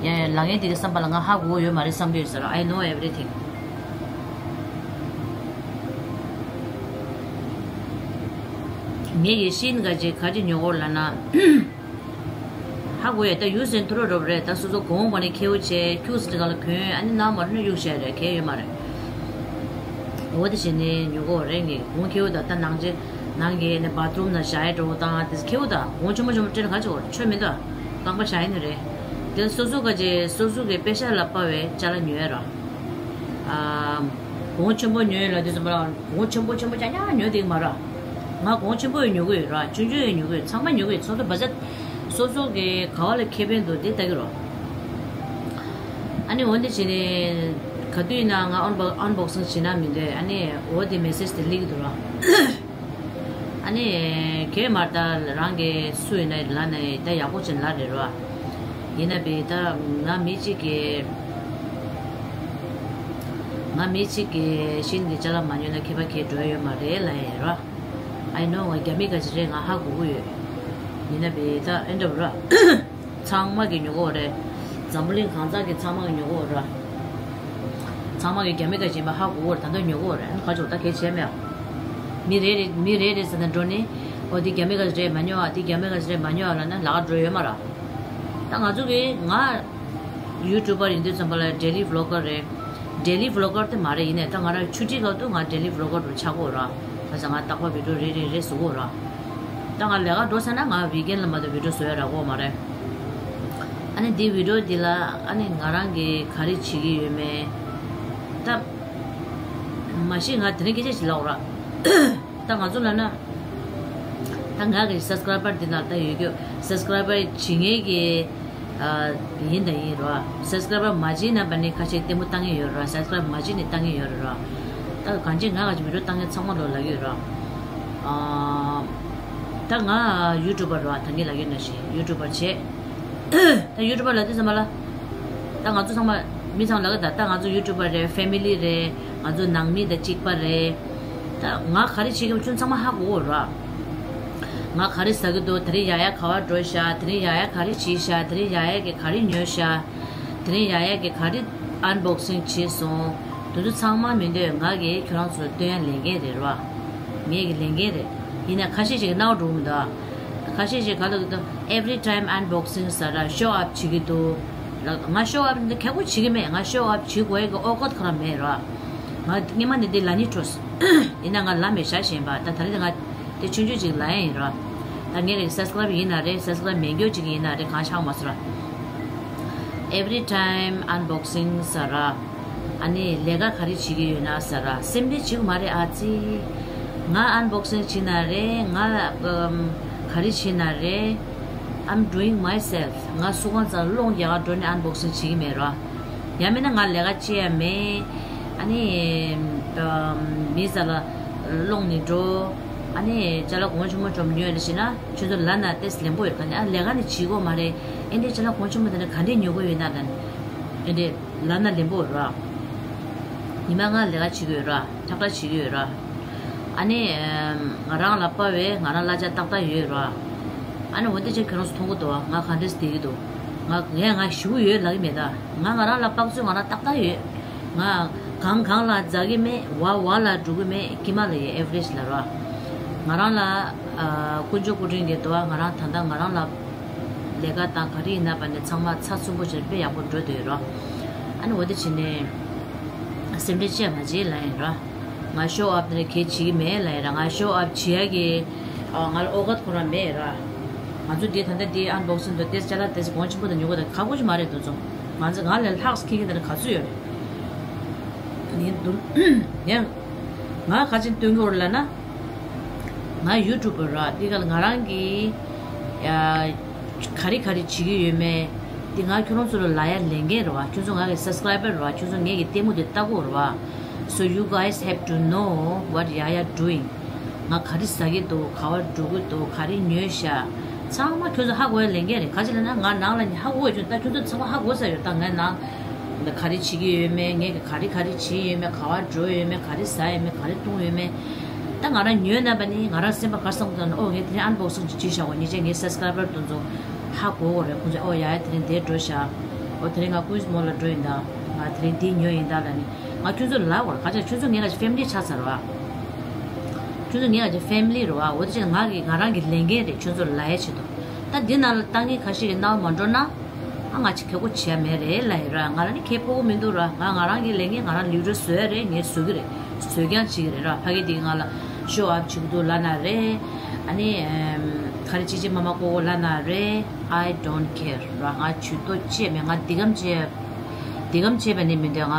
ཡ་ཡ་ལབ་མཁན་དེ་གི་བསམ་པ་ལ་ང་ཧ་གོ་གི་ཡོད་མ་རེད་བསམ་གི་ཡོད་ཟེར་ར། I know everything. ངས་ཡེ་ཤེས་འགའ་ཅིག་ག་ཅི་ཉོ་གོ་ལབ་ན། ཧ་གོ་ཡ་ད་ཡུལ་ཟེར་ཐུ་རོ་རོབ་རེད། ད་སོ་སོ་གོང་པ་ནས་ཁེའུ་བྱས་ཁྱུག་སི་ཏི་ག་ལ་གོན་ཨ་ནི་ནང་མ་རུ་ནས་གཡུག་བྱས་རེད། གལ་ཡོད་མ་རེད། འོ་དེ་བྱས་ནས་ཉོ་གོ་རེད། ངས་གོང་ཁེའུ་ད་ད་ནང་ཅི། ནང་གི་ནི་བཱ་ཐི་རུམ་ན་བཞག་ཡས་འགྲོ་དང་དེ་ཁེའུ་དང་གོང་ཆེན་པོ་ཆེན་པོ་སྤྲད་ན་ག་ཅི་འོར་ཆོས་མི་འདུག་རྐང་པ་བཞག་ཡས་ནི་རེད། དེ་སོ་སོ་ག་ཅེ་སོ་སོ་གི་པེ་ཤ་ལ་དཔའ་བའི་ཅ་ལག་ཉོ་ཡས་ར། ཨ། གོང་ཆེན་པོ་ཉོ་ཡས་ལ་དེ་ཚོ་མ་ར་གོང་ཆེན་པོ་ཆེན་པོ་ཅག་ཉག་ཉོ་དེ་མ་ར། ང་གོང་ཆེན་པོ་ཡི་ཉོ་གི་ཡོད་ར། ཆུང་ཆུང་ཡི་ཉོ་གི་ཡོད། ཚང་མ་ཉོ་གི་ཡོད། སོ་སོ་བ་ཟ་སོ་སོ་གི་ག་བ་ལ་ཁེ་ཕན་འདུག་དེ་ལྟ་གི་རོ། ཨ་ནི་འོ་འདི་བྱས་ནས་ག་དུས་ཡིན་ན་ང་ཨན་བོག་ཨན་བོག་སིང་བྱེད་ན་མི་འདོད། ཨ་ནི་འོ་དེ་མེ་སེ་ཇི་དེ་སླེབས་ཀྱི་འདུག་ར། ཨ་ནི་གས་མར་ད་རང་གི་སུ་ཡིན་ན་ལ་ནས་ད་ཡག་པོ་ཅན་ལ་རེད་རོ། ཡིན་ན་བས་ད་ང་མི་གཅིག་གི་ང་མི་གཅིག་གི་ཤིན་གི་ཅ་ལག་མ་ཉོས་ན་ཁྱད་པར་གས་འགྲོ་ཡོད་མ་རེད་ལ་ཡ་རོ། I know ང་རྒྱ་མི་ག་ཅི་རེད་ང་ཧ་གོ་གི་ཡོད། ཡིན་ན་བས་ད་ཨེ་འདྲ་བོ་རོ། ཚང་མ་གི་ཉོ་གོ་རེད། འཛམ་བུ་གླིང་གང་ཚང་གི་ཚང་མ་གི་ཉོ་གོ་ར། ཚང་མ་གི་རྒྱ་མི་ག་ཅི་ཡིན་པ་ཧ་གོ་གོ་རེད། ད་ལྟ་ཉོ་གོ་རེད། ཨ་ནི་ག་ཅོག་ད་གལ་ཆེ་མེད་ཨ། མི་རེ་རེ་མི་རེ་རེ་ཟེར་ན་འགྲོ་ནི། ཨོ་དེ་རྒྱ་མི་ག་ཅི་རེད་མ་ཉོ་ཨ། དེ་རྒྱ་མི་ག་ཅི་རེད་མ་ཉོ་ཨ་ལབ་ན་ལག་འགྲོ་ཡོད་མ་ར། ད་ང་ཚོ་གི་ང་ཡུ་ཊུབ་པར་ཡིན་དུས་ཙམ་པ་ལ་ཌེ་ལི་བི་ལོག་གར་རེད། ཌེ་ལི་བི་ལོག་གར་དེ་མ་རེད། ཡིན་ནའི་ད་ང་རང་ཆུ་ཊི་སྐབས་དུ་ང་ཌེ་ལི་བི་ལོག་གར་དུ་ཆགས་གོ་ར། ད་ང་རྟག་པར་བི་ཌིའོ་རེ་རེ་རེ་བཟོ་གོ་ར། ད་ང་ལས་ཀ་འགྲོ་ས་ན་ང་ཝི་ཀེན་ལ་མ་གཏོགས་བི་ཌིའོ་བཟོ་ཡ་རག་གོ་མ་རེད། ཨ་ནི་འདི་བི་ཌིའོ་འདི་ལ་ཨ་ནི་ང་རང་གིས་ག་རེ་བྱེད་ཀྱི་ཡོད་མེད། ད་མ་གཞི་ང་དེ་རིང་སྐད་ཆ་ཞིག་ལབ་ར། ད་ང་ཚོ་ལབ་ན། ད་ང་གི་སབ་སི་ཀ་རའི་བར་འདི་ན་ད་ཡོད་རྒྱུ་སབ་སི་ཀ་རའི་བར་བྱེད་མཁན་གྱི་ཨ་ཡིན་ད་ཡིན་རོ། སབ་སི་ཀ་རའི་བར་མ་བྱེད་ན་པ་ནི་ཁ་ཤས་ལྟད་མོ་བཏང་གི་ཡོད་རོ། སབ་སི་ཀ་རའི་བར་མ་བྱེད་ནི་བཏང་གི་ཡོད་རོ། ད་གང་ཅི་ང་ག་ཅི་བི་ཌིའོ་བཏང་མཁན་ཚང་མ་ལོ་ལབ་ཀྱི་ཡོད་རོ། ཨ་ད་ང་ཡུ་ཊུབ་པར་རོ། ད་གིན་ལབ་ཀྱི་ཡོད་ན་ཞིག་ཡུ་ཊུབ་པར་བྱེད། ད་ཡུ་ཊུབ་པར་ལབ་དུས་ཙམ་པ་ལ། ད་ང་ཚོ་ཚང་མ་མི་ཚང་ལབ་ཀྱི་ད་ད་ང་ཚོ་ཡུ་ཊུབ་པར་རེད། ཕེ་མི་ལི་རེད། ང་ཚོ་ནང་མི་དང་གཅིག་པ་རེད། ད་ང་ག་རེ་བྱེད་ཀྱི་ཡོད་ཁྱོད་ཚང་མ་ཧ་གོ་གོ་ར། ང་ག་རེ་ཟ་གི་འདུག་དེ་རིང་ཡ་ཡ་ག་བར་འགྲོ་ཤག་དེ་རིང་ཡ་ཡ་ག་རེ་བྱས་ཤག་དེ་རིང་ཡ་ཡ་གིས་ག་རེ་ཉོས་ཤག་དེ་རིང་ཡ་ཡ་གིས་ག་རེ་ཨན་བོག་སིང་བྱས་སོང་། དེ་ཚོ་ཚང་མ་མི་འདོད། ང་གིས་ཁྱོད་རང་ཚོར་སྟོན་ཡ་ལས་འགན་རེད་ར། ངེད་ཀྱི་ལས་འགན་རེད། ཡིན་ན་ཁ་ཤས་ཤིག་གི་སྣང་བ་འགྲོ་གི་མི་འདུག་ཁ་ཤས་ཤིག་ག་ལ་གི་འདུག Every time unboxing ཟེར་ར་ཤོ་ཨབ་བྱེད་ཀྱི་འདུག་ང་ཤོ་ཨབ་འདི་ཁག་པོ་བྱེད་ཀྱི་མེད། ང་ཤོ་ཨབ་བྱེད་དགོས་ཡ་གི་ཨོ་གོད་ཁོ་རང་མེད་ར། ང་སྔན་མ་ནས་འདི་ལ་ནི་འཕྲོས། ཡིན་ན་ང་ལ་མེད་བཞག་བཞིན་པ་ད་ད་རེས་ང་དེ་ཆུང་ཆུང་ཅིག་ལ་ཡ་ཡིན་ར། ད་ངེད་ཀྱི་སབ་སི་ཀ་རའིབ་ཡིན་ན་རེད། སབ་སི་ཀ་རའིབ་མེད་མཁན་ཅིག་ཡིན་ན་རེད། གང་ཆགས་མ་སོང་ར། Every time unboxing ཟེར་ར། ཨ་ནི་ལས་ཀ་ག་རེ་བྱེད་ཀྱི་ཡོད་ན་ཟེར་ར། སེམས་ཁྲལ་བྱེད་དགོས་མ་རེད་ཨ་ཙི། ང་ཨན་བོག་སིང་བྱེད་ན་རེད། ང་ཨམ་ག་རེ་བྱེད་ན་རེད། I'm doing myself. ང་སུ་གང་ཚང་སློང་རྒྱག་ག་འགྲོ་ནས་ཨན་བོག་སིང་བྱེད་ཀྱི་མེད་ར། ཡང་མིན་ན་ང་ལས་ཀ་བྱེད་ཡ་མེད། ཨ་ནི་ མི་ས་ལ་སློང་ནས་འགྲོ། ཨ་ནི་ཅ་ལག་གོང་ཆེན་མོ་ཅོམ་ཉོས་ལ་ཤི་ན་ཁྱོད་ཚོ་ལ་ན་ཏེས་ལེན་པོ་ཡོད་ག་ནི་ཨ་ལས་ཀ་ནི་བྱེད་དགོས་མ་རེད། ཨེ་འདྲའི་ཅ་ལག་གོང་ཆེན་མོ་དེ་ནི་ག་འདྲས་ཉོ་དགོས་ཡོད་ན་ལ་ནི་ཨེ་འདྲས་ལ་ན་ལེན་པོ་ཡོད་ར། ཉི་མ་ང་ལས་ཀ་བྱེད་དགོས་ཡོད་ར། ཁྱབ་བསྒྲགས་བྱེད་ཀྱི་ཡོད་ར། ཨ་ནི་ང་རང་ལ་དཔའ་བས་ང་རང་གླ་ཆ་ཏག་ཏག་ཡོད་ར། ཨ་ནི་འོ་དེ་ཅན་ཁྱོད་རང་ཚོ་མཐོང་གི་འདུག་ང་ག་འདྲས་བསྡད་ཀྱི་འདུག་ང་ངས་ང་ཞུ་གི་ཡོད་ལབ་ཀྱི་མེད་ད། ང་ང་རང་ལ་དཔག་ཚོད་ང་རང་ཏག་ཏག་ཡོད། ང་གང་གང་ལ་འཛག་གི་མེད། ཝ་ཝ་ལ་འགྲོ་གི་མེད། ཀྱི་མ་ལ་ཡི་ཨེ་ཝ་རེཇ་ལ་ར། ང་རང་ལ་ཀུན་སྤྱོད་སྐུ་དྲིན་གྱི་འདུག་ང་རང་ད་ལྟ་ང་རང་ལ་ལས་ཀ་དང་ག་རེ་ཡིན་ན་པ་ནས་ཚང་མ་ཚགས་ཚུད་པོ་བྱས་དཔེ་ཡག་པོ་འགྲོ་འདོད་ར། ཨ་ནི་འོ་དེ་བྱས་ནས་སེམས་ཁྲལ་ཅི་ཡང་མ་བྱེད་ལབ་ཡིན་ར། ང་ཤོ་ཨབ་དེ་གས་བྱེད་ཀྱི་མེད་ལབ་ཡིན་ར། ང་ཤོ་ཨབ་བྱེད་ཡ་གི་ང་ལ་ཨོ་ག་ཁོ་རང་མེད་ར། ང་ཚོ་འདི་ད་ལྟ་འདི་ཨན་བོག་སིང་དང་ཏེས་ཅ་ལག་ཏེས་གོང་ཆེན་པོ་དང་ཉོ་དགོས་དང་ཁག་པོ་ཅིག་མ་རེད་དུ་ཚོ། ང་ཚོ་ང་ལས་ལྷག་ཁྱི་ཁྱི་དེ་ལ་ག་ཚོད་ཡོད་རེད། ངས་འདུག་ངས་ང་ག་ཅིག་སྟོན་གྱི་ཡོད་ལབ་ན། ང་ཡུ་ཊུབ་པར་ར་འདི་ག་ལ་ང་རང་གི་ཡ་ག་རེ་ག་རེ་བྱེད་ཀྱི་ཡོད་མེད། འདི་ང་ཁྱོད་རང་ཚོ་ལ་ལ་ཡ་ལས་འགན་རེད་བ། ཁྱོད་ཚོ་ང་གི་སབ་སི་ཀ་རའི་བར་རེད་བ། ཁྱོད་ཚོ་ངེད་ཀྱི་ལྟད་མོ་དེ་ལྟ་དགོས་རེད་བ། So you guys have to know what Yaya doing. ང་ག་རེ་ཟ་གི་འདུག་ག་བར་འགྲོ་གི་འདུག་ག་རེ་ཉོས་ཤག་ཚང་མ་ཁྱོད་ཚོ་ཧ་གོ་ཡ་ལས་འགན་རེད། ག་ཅི་ལབ་ན་ང་ནང་ལ་ནི་ཧ་གོ་ཡ་ཁྱོད་ད་ཁྱོད་ཚོ་ཚང་མ་ཧ་གོ་ས་ཡོད། ད་ངའི་ནང་ད་ག་རེ་བྱེད་ཀྱི་ཡོད་མེད། ངས་ག་རེ་ག་རེ་བྱེད་ཡོད་མེད། ག་བར་འགྲོ་ཡོད་མེད། ག་རེ་ཟ་ཡོད་མེད། ག་རེ་བཏུང་ཡོད་མེད། ད་ང་རང་ཉོས་ན་པ་ནི་ང་རང་སེམས་པ་ག་བསམ་གི་འདུག་ན། ཨོ་ངས་དེ་རིང་ཨན་བོག་སིང་ཅིག་བྱེད་བཞག་གོ་ཉེ་ཆར་ངའི་སབ་སི་ཀ་རའི་བར་དེ་ཚོ་ཧ་གོ་གོ་རེད། ཁོང་ཚོ་ཨོ་ཡ་ཡ་དེ་རིང་འདིར་འགྲོ་ཤག་ཨོ་དེ་རིང་ང་ཀུན་སི་མོལ་ལ་འགྲོ་ཡིན་ད། ང་དེ་རིང་འདི་ཉོས་ཡིན་ད་ལབ་ནི། ང་ཁྱོད་ཚོ་ལབ་དགོས་རེད། ག་ཅི་ཁྱོད་ཚོ་ངའི་ཁ་ཅིག་ཕེ་མི་ལི་ཆགས་ཚར་བ། ཁྱོད་ཚོ་ངའི་ཁ་ཅིག་ཕེ་མི་ལི་རེད་བ། འོ་དེ་ཕྱིར་ང་གི་ང་རང་གི་ལས་འགན་རེད་ཁྱོད་ཚོ་ལ་ཡ་ཆེད་དུ། ད་འདི་ནང་ལ་ལྟ་མཁན་ཁ་ཤས་ཀྱིས་རྣ་བ་མ་འགྲོ་ན། ཨ་ང་ཅིག་གལ་པོ་བྱས་མེད་རེད་ལབ་ཡིན་ར། ང་རང་ནི་ཁེ་ཕོག་གི་མི་འདུག་ར། ང་ང་རང་གི་ལས་འགན་ང་རང་ལིའུ་ཊར་བཟོ་ཡ་རེད། ངས་བཟོ་གི་རེད། བཟོ་རྐྱང་བྱེད་ཀྱི་རེད་ར། ཕ་གི་འདི་གི་ང་ལ་ཤོ་ཨབ་བྱེད་ཀྱི་འདུག་ལབ་ན་རེད། ཨ་ནི་ག་རེ་ཅི་ཅི་མ་མ་ཀོ་ཀོ་ལབ་ན་རེད། I don't care ར། ང་ཇུས་གཏོགས་ཅི་ཡང་མེད། ང་འདི་གམ་བྱས། འདི་གམ་བྱས་པ་ནི་མི་འདོད། ང་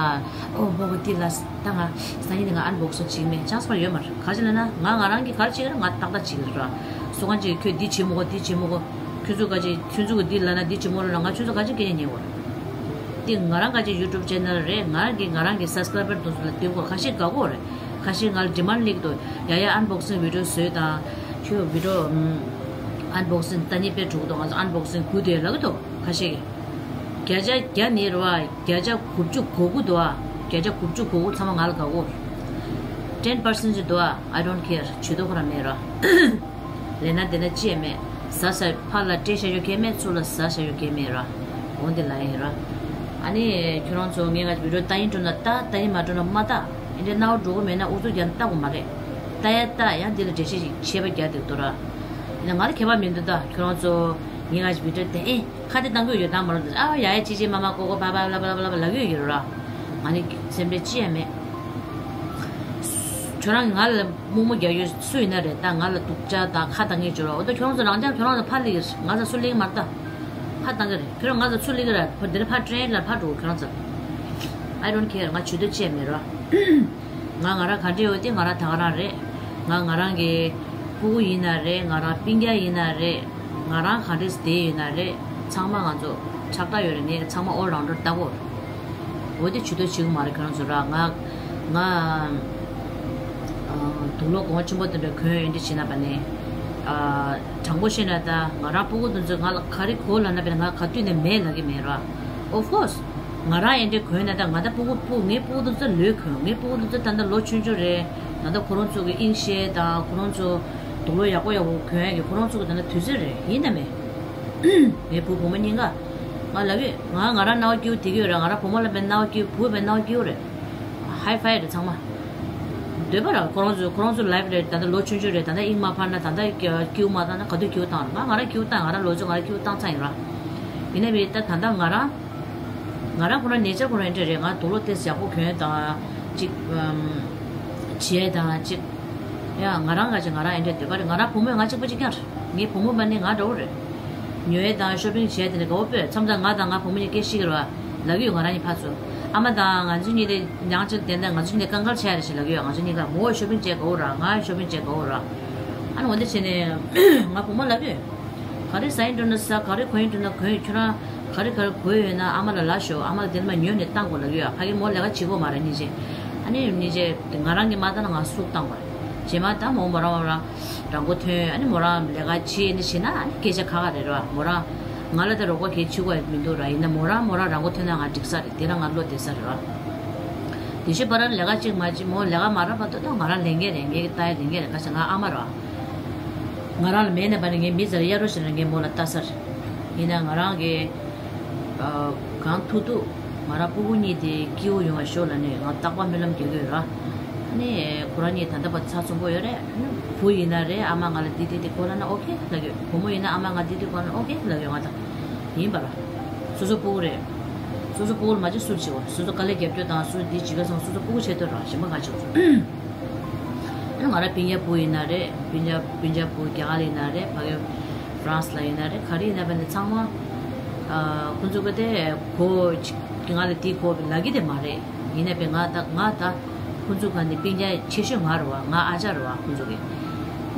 ཨོ་མོ་གི་འདི་ལ་ད་ང་སང་ཉིན་ནས་ང་ཨན་བོག་སིང་བྱེད་ཀྱི་མེད། ཅང་སོ་ཡོད་མ་རེད། ག་ཅི་ལབ་ན་ང་ང་རང་གི་ག་རེ་བྱེད་ཀྱི་རེད། ང་ཏག་ཏག་བྱེད་ཀྱི་རེད་ར། སུ་གང་ཅིག་ཁྱོད་འདི་བྱེད་མི་དགོས། འདི་བྱེད་མི་དགོས། ཁྱོད་ཚོ་ག་ཅིག་ཁྱོད་ཚོ་གི་འདི་ལབ་ན་འདི་བྱེད་མི་དགོས་ལབ་ན་ང་ཁྱོད་ཚོ་ག་ཅིག་སྐད་ཆ་ཉན་དགོས་རེད། འདི་ང་རང་ག་ཅིག་ཡུ་ཊུབ་ཆེ་ནལ་རེད། ང་རང་གི་ང་རང་གི་སབ་སི་ཀ་རའི་བར་དེ་ཚོ་ལ་སྟོན་དགོས། ཁ་ཤས་དགའ་གོ་རེད། ཁ་ཤས་ང་ལ་ཌི་མཱན་ཌ་སླེབས་འདུག་ཡ་ཡ་ཨན་བོག་སིང་བི་ཌི་ཡོ་བཟོས་དང་། ཁྱོད་བི་ཌི་ཡོ་ཨན་བོག་སིང་ལྟ་ཉན་དཔེ་འགྲོ་གི་འདུག་ང་ཚོ་ཨན་བོག་སིང་དགོས་དེ་ལབ་གི་འདུག་ཁ་ཤས་ཀྱིས། བརྒྱ་ཆ་བརྒྱ་ནི་རེད་བ། བརྒྱ་ཆ་དགུ་བཅུ་གོ་དགུ་འདུག་ཨ། བརྒྱ་ཆ་དགུ་བཅུ་གོ་དགུ་ཚང་མ་ང་ལ་དགའ་གོ། ཊེན་པར་སེན་ཊི་ཅིག་འདུག་ཨ། I don't care ཇུས་གཏོགས་ཁོ་རང་མེད་ར། ལས་ན་དེ་ན་ཅི་ཡང་མེད། ཟ་ས་ཕར་ལ་སྤྲད་བཞག་ཡོད་མཁན་མེད། ཚུར་ལ་ཟ་བཞག་ཡོད་མཁན་མེད་ར། འོ་འདི་ལ་ཡིན་ར། ཨ་ནི་ཁྱོད་རང་ཚོ་ངའི་ཁ་ཅིག་བི་ཌི་ཡོ་ལྟ་ཡིན་འགྲོ་ན་ལྟ། ལྟ་ཡིན་མ་འགྲོ་ན་མ་ལྟ། ཨེ་འདྲའི་སྣང་བ་འགྲོ་གི་མེད་ན་ཨུ་ཚུགས་རྒྱག་ན་ལྟ་དགོས་མ་རེད། ལྟ་ཡ་ལྟ་ཡང་འདི་ལ་འགྲེལ་བཤད་ཅིག་བྱས་པ་རྒྱག་འདུག་ཏོ་ར། ཡིན་ན་ང་ལ་ཁྱད་པར་མི་འདུག་ད་ཁྱོད་རང་ཚོ་ངའི་ཁ་ཅིག་བི་ཌི་ཡོ་དེ་ཨེ་ཁ་དེ་བཏང་གི་ཡོད་བཏང་མ་རུང་། ཨ་ཡ་ཡ་ཅི་ཅི་མ་མ་ཀོ་ཀོ་པ་པ་ལ་པ་ལ་པ་ལ་པ་ལབ་ཡོད་ཡོད་ར། ང་ནི་སེམས་ཁྲལ་ཅི་ཡང་མེད། ཁྱོད་རང་ང་ལ་མུག་མུག་རྒྱག་ཡོད་སུ་ཡིན་ན་རེད། ད་ང་ལ་སྡུག་ཅག་དང་ཁ་བཏང་ངེས་བྱོས་རོགས། འོ་ད་ཁྱོད་རང་ཚོ་རང་ཅག་ཁྱོད་རང་ཚོ་ཕར་སླེབས་ཀྱི་རེད། ང་ཚོ་སུ་སླེབས་ཀྱི་མ་རེད། ད་ཕར་བཏང་གི་རེད། ཁྱོད་རང་ང་ཚོ་ཚུར་སླེབས་ཀྱི་རེད། ཕར་འདིར་ཕར་ཊེན་ལ་ཕར་འགྲོ་ཁྱོད་རང་ཚོ། I don't care ང་ཇུས་གཏོགས་ཅི་ཡང་མེད་རོགས། ང་ང་རང་ག་འདྲ་ཡོད་དེ་ང་རང་ད་ག་རང་རེད། ང་ང་རང་གི་སྤུ་གུ་ཡིན་ན་རེད། ང་རང་སྤུན་ཀྱག་ཡིན་ན་རེད། ང་རང་ག་འདྲས་བསྡད་ཡོད་ན་རེད། ཚང་མ་ང་ཚོ་ཆགས་སྡང་ཡོད་རེད། ངས་ཚང་མ་ཨོལ་རའུན་ཌར་ལྟ་གོ། འོ་དེ་ཇུས་གཏོགས་བྱེད་དགོས་མ་རེད་ཁྱོད་རང་ཚོ་ར། ང་ང་ཨ་དུག་ལོག་གོང་ཆེན་པོ་དེ་འདྲ་གོན་ཡོད་འདྲ་བྱེད་ན་པ་ནི་ཨ་དྲང་པོ་བཤད་ན་ད་ང་རང་སྤུ་གུ་དེ་ཚོས་ང་ལ་ག་རེ་གོ་ལབ་ན་པ་ནི་ང་ག་དུས་ནས་མེད་ལབ་ཀྱི་མེད་ར། Of course ང་རང་ཨེ་འདྲ་གོན་ན་ད་ང་ད་སྤུ་གུ་སྤུ་ངའི་སྤུ་གུ་དེ་ཚོ་ལོས་གོན། ངའི་སྤུ་གུ་དེ་ཚོ་ད་ལྟ་ལོ་ཆུང་ཆུང་རེད། ད་ལྟ་ཁོ་རང་ཚོ་གི་དབྱིངས་ཤེས་དང་ཁོ་རང་ཚོ་དུག་ལོག་ཡག་པོ་ཡག་པོ་གོན་ཡག་གི་ཁོ་རང་ཚོ་གི་ད་ལྟ་དུས་ཚོད་རེད། ཡིན་ན་མེད། ངའི་བུ་བུ་མོ་གཉིས་ཀ་ང་ལབ་ཡོད། ང་ང་རང་རྣ་བ་སྐྱིད་པོ་བསྡད་ཀྱི་ཡོད་རེད། ང་རང་བུ་མོ་ལབ་པའི་རྣ་བ་སྐྱིད་པོ། བུ་བའི་རྣ་བ་སྐྱིད་པོ་རེད། ཧའི་ཕའི་རེད་ཚང་མ། འདོད་པ་ར་ཁོ་རང་ཚོ་ཁོ་རང་ཚོ་ལའིབ་རེད། ད་ལྟ་ལོ་ཆུང་ཆུང་རེད། ད་ལྟ་དབྱིངས་མ་ཕར་ན་ད་ལྟ་སྐྱིད་པོ་མ་བཏང་ན་ག་དུས་སྐྱིད་པོ་བཏང་ར། ང་ང་རང་སྐྱིད་པོ་བཏང་། ང་རང་ལོ་ཚོད་ང་རང་སྐྱིད་པོ་བཏང་ཚར་ཡིན་ར། ཡིན་ན་བས་ད་ད་ལྟ་ང་རང་ང་རང་ཁོ་རང་ནེ་ཅར་ཁོ་རང་ཨེ་འདྲ་རེད། ང་དུག་ལོག་ཏོག་ཙམ་ཡག་པོ་གྱོན་དང་ཅིག་བྱས་དང་ཅིག་ཡ་ང་རང་ག་ཅིག་ང་རང་ཨེ་འདྲ་འདོད་པ་རེད། ང་རང་བུ་མོས་ང་གཅིག་པ་གཅིག་རྐྱང་རེད། ངའི་བུ་མོ་པ་ནི་ང་འདྲ་བོ་རེད། ཉོ་ཡས་དང་ཤོ་པིང་བྱས་དེ་ནི་དགའ་བོ་དཔེ་མཚམས་མཚམས་ང་དང་ང་བུ་མོ་གཉིས་སྐད་བཤད་ཀྱི་རེད་བ། ལབ་ཀྱི་ཡོད་ང་རང་གཉིས་ཕར་ཚུར། ཨ་མ་དང་ང་ཚོ་གཉིས་དེ་ཉང་ཅིག་དེ་འདྲ་ང་ཚོ་གཉིས་དེ་ཀང་ཀང་བྱས་རེད་ཞེས་ལབ་ཀྱི་ཡོད། ང་ཚོ་གཉིས་ཀ་མོ་ཤོ་པིང་བྱས་དགའ་བོ་ར། ང་ཤོ་པིང་བྱས་དགའ་བོ་ར། ཨ་ནི་འོ་འདི་བྱས་ནས་ང་བུ་མོ་ལབ་ཀྱི་ཡོད། ག་རེ་ཟ་ཡིན་འགྲོ་ན་ཟ། ག་རེ་གོན་ཡིན་འགྲོ་ན་གོན། ཁྱོད་རང་ག་རེ་ག་རེ་གོན་ཡོད་ན་ཨ་མ་ལ་ལབ་ཤོག་ཨ་མ་ལ་དེ་ནས་མ་ཉོས་ནས་བཏང་དགོས་ལབ་ཀྱི་ཡོད། ཕ་གི་མོ་ལས་ཀ་བྱེད་དགོས་མ་རེད་སྙིང་རྗེ། ཨ་ནི་ཉིན་རྗེས་ང་རང་གིས་མ་བལྟས་ན་ང་སུག་བཏང་བ་རེད། རྗེས་མ་ད་མོ་མོ་རང་མོ་རང་རང་མགོ་ཐོན། ཨ་ནི་མོ་རང་ལས་ཀ་བྱེད་ནི་བྱེད་ན་ཨ་ནི་སྐད་ཆ་ཁ་ཁ་རེད་ར། མོ་རང་ང་ལ་ད་རོགས་པ་གལ་ཆེ་བ་མི་འདུག་ར། ཡིན་ན་མོ་རང་མོ་རང་རང་མགོ་ཐོན་ན་ང་འགྲིག་ས་རེད། དེ་རང་ང་བློ་བདེ་ས་རེད་ར། དེ་བཞིན་པ་རང་ལས་ཀ་གཅིག་མ་གཅིག་མོ་ལས་ཀ་མ་རག་བར་དུ་ད་ང་རང་ལས་འགན་རེད། ངས་ཀྱི་ལྟ་ཡ་ལས་འགན་རེད། ཁ་ཤས་ང་ཨ་མ་ར། ང་རང་ལ་མེད་ན་པ་ནི་ངའི་མི་ཚེ་ལ་གཡར་རོགས་བྱས་ན་ངས་མོ་ལ་ལྟ་ས་རེད། ཡིན་ན་ང་རང་གི་ཨ། གང་ཐུབ་ཐུབ་ང་རང་སྤུ་གུ་གཉིས་དེ་སྐྱིད་པོ་ཡོང་བ་ཤོག་ལབ་ནས་ང་རྟག་པར་སྨོན་ལམ་རྒྱག་གི་ཡོད་ར། ཨ་ནི་ཁོ་རང་གཉིས་ད་ལྟ་བར་ཚགས་ཚུད་པོ་ཡོད་རེད། ཨ་ནི་བུ་ཡིན་ན་རེད། ཨ་མ་ང་ལ་འདི་འདི་འདི་གོ་ལབ་ན་ཨོ་ཁེ་ལབ་ཡོད། བུ་མོ་ཡིན་ན་ཨ་མ་ང་འདི་འདི་གོ་ལབ་ན་ཨོ་ཁེ་ལབ་ཡོད། ང་ད་ཡིན་པ་ར། སོ་སོ་སྤུ་གུ་རེད། སོ་སོ་སྤུ་གུ་ལ་མ་བྱེད་སུ་བྱེད་བ། སོ་སོ་དཀའ་ལས་རྒྱབ་སྐྱོར་དང་སུ་འདི་བྱེད་ཀ་སོང་སོ་སོ་སྤུ་གུ་བྱེད་འདོད་ར། གཞན་པ་ག་བྱེད་བ། ཨ་ནི་ང་རང་སྤུན་ཀྱག་བུ་ཡིན་ན་རེད། སྤུན་ཀྱག་སྤུན་ཀྱག་བུ་རྒྱ་གར་ཡིན་ན་རེད། ཕ་གི་ཧྥ་རན་སི་ལ་ཡིན་ན་རེད། ག་རེ་ཡིན་ན་བས་ནས་ཚང་མ་ཨ། ཁོང་ཚོ་གི་དེ་གོ་ང་ལ་དེ་གོ་ལབ་ཀྱི་དེ་མ་རེད། ཡིན་ན་བས་ང་ད་ང་ད་ཁོང་ཚོ་ག་ནས་སྤུན་ཀྱག་ཆེ་ཤོས་ང་རེད་བ། ང་ཨ་ཅག་རེད་བ། ཁོང་ཚོ་གི་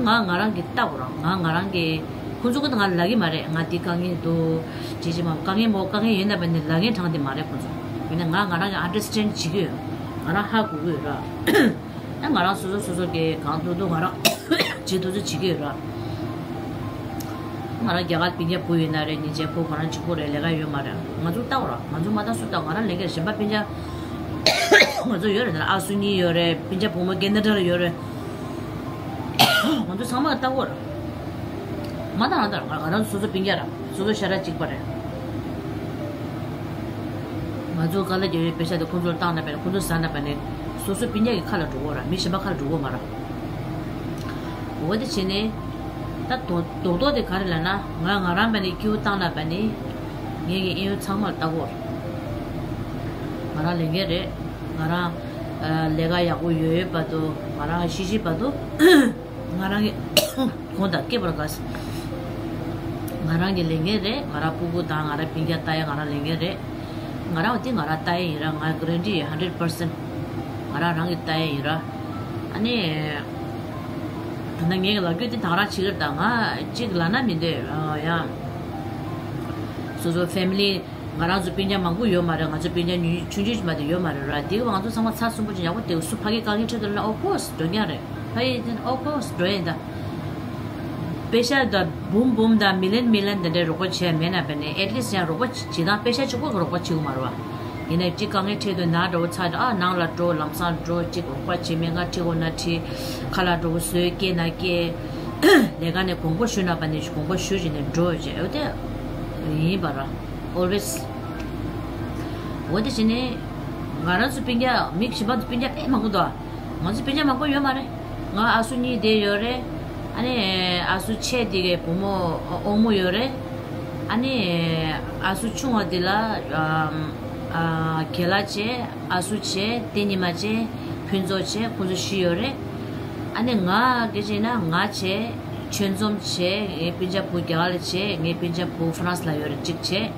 ང་ང་རང་གི་ལྟ་གོ་ར། ང་ང་རང་གི་ཁོང་ཚོ་གི་ད་ང་ལབ་ཀྱི་མ་རེད། ང་དེ་དཀའ་ངལ་འདུག་ཅི་ཅི་མ་དཀའ་ངལ་མོ་དཀའ་ངལ་ཡོད་ན་བས་ནས་ལབ་མཁན་དྲང་དེ་མ་རེད་ཁོང་ཚོ། ཡིན་ན་ང་ང་རང་གི་ཨན་ཌར་སི་ཊེན་ཌ་བྱེད་ཀྱི་ཡོད། ང་རང་ཧ་གོ་གི་ཡོད་ར། ཨ་ང་རང་སོ་སོ་སོ་སོ་གི་གང་ཐུབ་ཐུབ་ང་རང་བྱེད་ཐུབ་ཚོད་བྱེད་ཀྱི་ཡོད་ར། ང་རང་རྒྱ་གར་སྤུན་ཀྱག་བུ་ཡིན་ན་རེད། ཉིན་བྱེད་ཁོ་ང་རང་གཅིག་པོ་རེད། ལས་ཀ་ཡོད་མ་རེད། ང་ཚོ་ལྟ་བ་ར། ང་ཚོ་མ་ལྟ་སུ་ལྟ། ང་རང་ལས་ཀ་གཞན་པ་སྤུན་ཀྱག་ང་ཚོ་ཡོད་རེད། ཨ་སུ་གཉིས་ཡོད་རེད། སྤུན་ཀྱག་བུ་མོ་ཀེ་ན་ཌ་ལ་ཡོད་རེད། ང་ཚོ་ཚང་མ་ལ་ལྟ་བ་ར། མ་ལྟ་ང་ལྟ་ང་རང་ཚོ་སོ་སོ་སྤུན་ཀྱག་ར། སོ་སོ་ཤ་ཁྲག་གཅིག་པ་རེད། ང་ཚོ་དཀའ་ལས་རྒྱག་ཡོད་པེ་ཤ་དེ་ཁོང་ཚོར་བཏང་ན་པས་ནས་ཁོང་ཚོ་ཟ་ན་པས་ནས་སོ་སོ་སྤུན་ཀྱག་གི་ཁ་ལ་འགྲོ་གོ་ར། མི་གཞན་པ་ཁ་ལ་འགྲོ་གོ་མ་ར། འོ་དེ་བྱས་ནས་ད་རྡོག་རྡོག་རྡོག་དེ་ག་རེ་ལབ་ན་ང་ང་རང་པས་ནས་སྐྱིད་པོ་བཏང་ན་པས་ནས་ངས་ཀྱི་ཨེ་ཡོད་ཚང་མ་ལ་ལྟ་གོ་ར། ང་རང་ལས་འགན་རེད། ང་རང་ལས་ཀ་ཡག་པོ་ཡོད་ཡོད་བར་དུ་ང་རང་ཤི་ཤི་བར་དུ། ང་རང་གི་གོང་དང་སྐེད་པར་དགའ། ང་རང་གི་ལས་འགན་རེད། ང་རང་སྤུ་གུ་དང་ང་རང་སྤུན་ཀྱག་ལྟ་ཡ་ང་རང་ལས་འགན་རེད། ང་རང་འདི་ང་རང་ལྟ་ཡ་ཡིན་ར། ང་གྷ་རན་ཊི་ཡོད་ཧན་ཌེ་རེཌ་པར་སེན་ཊི། ང་རང་རང་གི་ལྟ་ཡ་ཡིན་ར། ཨ་ནི་ད་ལྟ་ངས་ལབ་རྒྱུ་འདི་ད་ག་རང་བྱེད་ཀྱི་རེད། ད་ང་གཅིག་ལབ་ན་མི་འདོད་ཡང་། སོ་སོ་ཕེ་མི་ལི། ང་རང་ཚོ་སྤུན་ཀྱག་མང་པོ་ཡོད་མ་རེད། ང་ཚོ་སྤུན་ཀྱག་ཉུང་ཆུང་ཆུང་ཅིག་མ་གཏོགས་ཡོད་མ་རེད་ར། དེ་གི་ང་ཚོ་ཚང་མ་ཚགས་ཚུད་པོ་ཅིག་ཡག་པོ་དེ་གི་སུ་ཕ་གི་དཀའ་ངལ་འཕྲད་འདུག་ན་ཨོ་ཕོ་སི་འགྲོ་མཁན་རེད། ཕ་གི་ཨོ་ཕོ་སི་འགྲོ་ཡིན་ད། པེ་ཤ་ད་འབུམ་འབུམ་དང་མི་ལན་མི་ལན་དེ་འདྲའི་རོགས་པ་བྱས་མེད་ན་བས་ནས་ཨེ་ཊི་ལིསི་ཊི་ཡང་རོགས་པ་བྱེད་སྟངས་པེ་ཤ་གཅིག་པོ་གི་རོགས་པ་བྱེད་དགོས་མ་རེད་བ། ཡིན་ནའི་གཅིག་དཀའ་ངལ་འཕྲད་དུས་ན་འདྲ་བོ་ཚ་འདྲ་ཨ་ནང་ལ་འགྲོ་ལམ་སང་འགྲོ་གཅིག་རོགས་པ་བྱེད་མེད་ང་ཁྲིད་དགོས་ན་ཁྲིད། ཁ་ལག་འདྲ་བོ་བཟོས་སྐྱེལ་ན་སྐྱེལ། ལས་ཀ་ནས་དགོངས་པ་ཞུ་ན་བས་ནས་དགོངས་པ་ཞུ་བྱས་ནས་འགྲོ་བྱས་འོ་དེ་ཡིན་པ་ར། Always། འོ་དེ་བྱས་ནས་ང་རང་ཚོ་སྤུན་ཀྱག་མི་གཞན་པ་ཚོ་སྤུན་ཀྱག་དཔེ་མང་པོ་འདུག་ང་ཚོ་སྤུན་ཀྱག་མང་པོ་ཡོད་མ་རེད། ང་ཨ་སུ་གཉིས་དེ་ཡོད་རེད། ཨ་ནི་ཨ་སུ་ཆེ་དེ་གའི་བུ་མོ་ཨོ་མོ་ཡོད་རེད། ཨ་ནི་ཨ་སུ་ཆུང་བ་དེ་ལ་ཨ་ཨ་རྒན་ལགས་བྱས། ཨ་སུ་བྱས། དེ་ཉི་མ་བྱས། ཕུན་ཚོགས་བྱས། ཁོང་ཚོ་བཞི་ཡོད་རེད། ཨ་ནི་ང་ག་རེ་བྱས་ན་ང་བྱས། ཆོས་འཛོམས་བྱས། ངའི་སྤུན་ཆ་བུ་རྒྱ་གར་ལ་བྱས། ངའི་སྤུན་ཆ་བུ་ཧྥ་རན་སི་ལ་ཡོད་རེད་གཅིག་བྱས།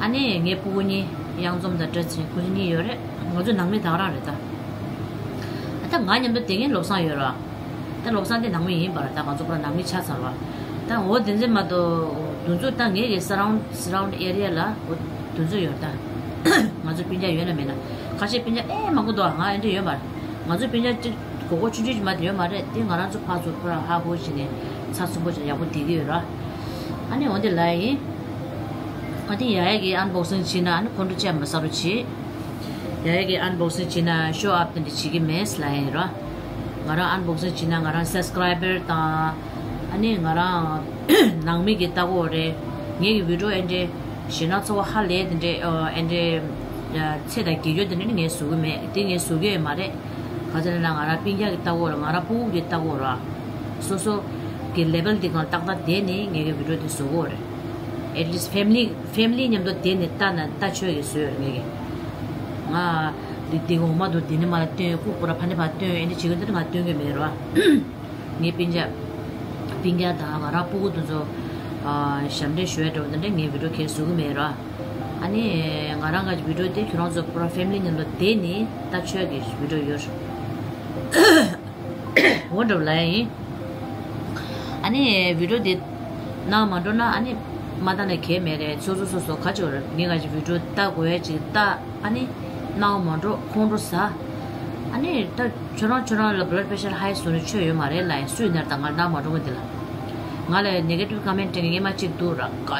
ཨ་ནི་ངའི་སྤུ་གུ་གཉིས་གཡང་འཛོམས་དང་བཀྲ་ཚེ་རིང་ཁོང་ཚོ་གཉིས་ཡོད་རེད། ང་ཚོ་ནང་མི་ད་ག་རང་རེད་ད། ཨ་ད་ང་མཉམ་དུ་དེ་ངའི་བློ་བཟང་ཡོད་ར། ད་བློ་བཟང་དེ་ནང་མི་ཡིན་པ་ར། ད་ང་ཚོ་པུ་ར་ནང་མི་ཆགས་ཚར་བ། ད་འོ་དེ་འཛིན་མ་གཏོགས་དུ་ཚོད་ད་ངེད་ཀྱི་surround surround area ལ་འོ་དུ་ཚོད་ཡོད་ད། ང་ཚོ་སྤུན་ཀྱག་ཡོད་ན་མེད་ན། ཁ་ཤས་སྤུན་ཀྱག་ཨེ་མང་པོ་འདུག་ང་ཨེ་འདྲ་ཡོད་མ་རེད། ང་ཚོ་སྤུན་ཀྱག་གཅིག་གོ་གོ་ཆུང་ཆུང་ཅིག་མ་དེ་ཡོད་མ་རེད། དེ་ང་རང་ཚོ་ཕར་ཚུར་པུ་ར་ཧ་གོ་བྱས་ནས་ཚགས་ཚུད་པོ་བྱས་ཡག་པོ་བསྡད་ཀྱི་ཡོད་ར། ཨ་ནི་འོ་དེ་ལ་ཡིན། ཨ་དེ་ཡ་ཡ་གི་unboxing བྱས་ན་ཨ་ནི་ཁོང་ཁྲོ་བཅས་མ་ཟ་རོ་བྱེད། ཡ་ཡ་གི་unboxing བྱས་ན་show off དེ་འདྲ་བྱེད་ཀྱི་མེད་ལབ་ཡིན་ར། ང་རང་unboxing བྱས་ན་ང་རང་subscriber དང་ཨ་ནི་ང་རང་ནང་མི་གི་ལྟ་གོ་རེད། ངེད་ཀྱི་video ཨེ་འདྲ་ཞེ་ན་ཚོ་བ་ཧ་ལས་དེ་འདྲ་ཨེ་འདྲ་ཚེ་དང་རྒྱལ་ཡོད་དེ་འདྲ་ནི་ངས་བཟོ་གི་མེད། དེ་ངས་བཟོ་གི་ཡོད་མ་རེད། ག་ཚོད་ན་ང་རང་སྤུན་ཀྱག་གི་ལྟ་གོ་ར། ང་རང་སྤུ་གུ་གི་ལྟ་གོ་ར། སོ་སོ་གི་level འདི་གང་ཏག་ཏག་བསྡད་ནས་ངེད་ཀྱི་video འདི་བཟོ་གོ་རེད། At least family family མཉམ་དུ་བསྡད་ནས་ལྟ་ན་ལྟ་ཆོག་གི་བཟོས་ཡོད་ངེད་ཀྱི། ང་འདི་འདི་འོ་མ་འདུག་འདི་ནི་མ་ལ་སྟོན། ལྐུགས་པོ་ར་ཕ་ནི་ཕ་སྟོན་ཨེ་འདི་བྱེད་གི་འདི་ང་སྟོན་གི་མེད་ར། ངའི་སྤུན་ཀྱག་སྤུན་ཀྱག་དང་ང་རང་སྤུ་གུ་དེ་ཚོ་ཨ་ཞབས་འདྲེན་ཞུ་ཡ་འདྲ་བོ་དེ་འདྲ་ངའི་video གས་བཟོ་གི་མེད་ར། ཨ་ནི་ང་རང་གི་video དེ་ཁྱོད་རང་ཚོ་པུ་ར་family མཉམ་དུ་བསྡད་ནས་ལྟ་ཆོག་གི་video ཡོད། འོ་འདྲ་བོ་ལ་ཡིན། ཨ་ནི་video དེ་ནང་མ་འགྲོ་ན་ཨ་ནི་མ་ལྟ་ན་གལ་མེད་རེད། སོ་སོ་སོ་སོ་ག་ཅིག་རེད། ངས་ག་ཅིག་video ལྟ་དགོས་ཡ་ཅིག་ལྟ། ཨ་ནི་ནང་མ་འགྲོ་ཁོང་ཁྲོ་ཟ། ཨ་ནི་ད་ཁྱོད་རང་ཁྱོད་རང་ལ་blood pressure high་བཟོ་ནས་ཆོས་ཡོད་མ་རེད་ལབ་ཡིན། སུས་ཡིན་ན་ད་ང་ལ་མ་འགྲོ་གི་འདི་ལ། ང་ལ་negative comment་སྤྲད་མཁན་སྔོན་མ་གཅིག་འདུག་ར། ག་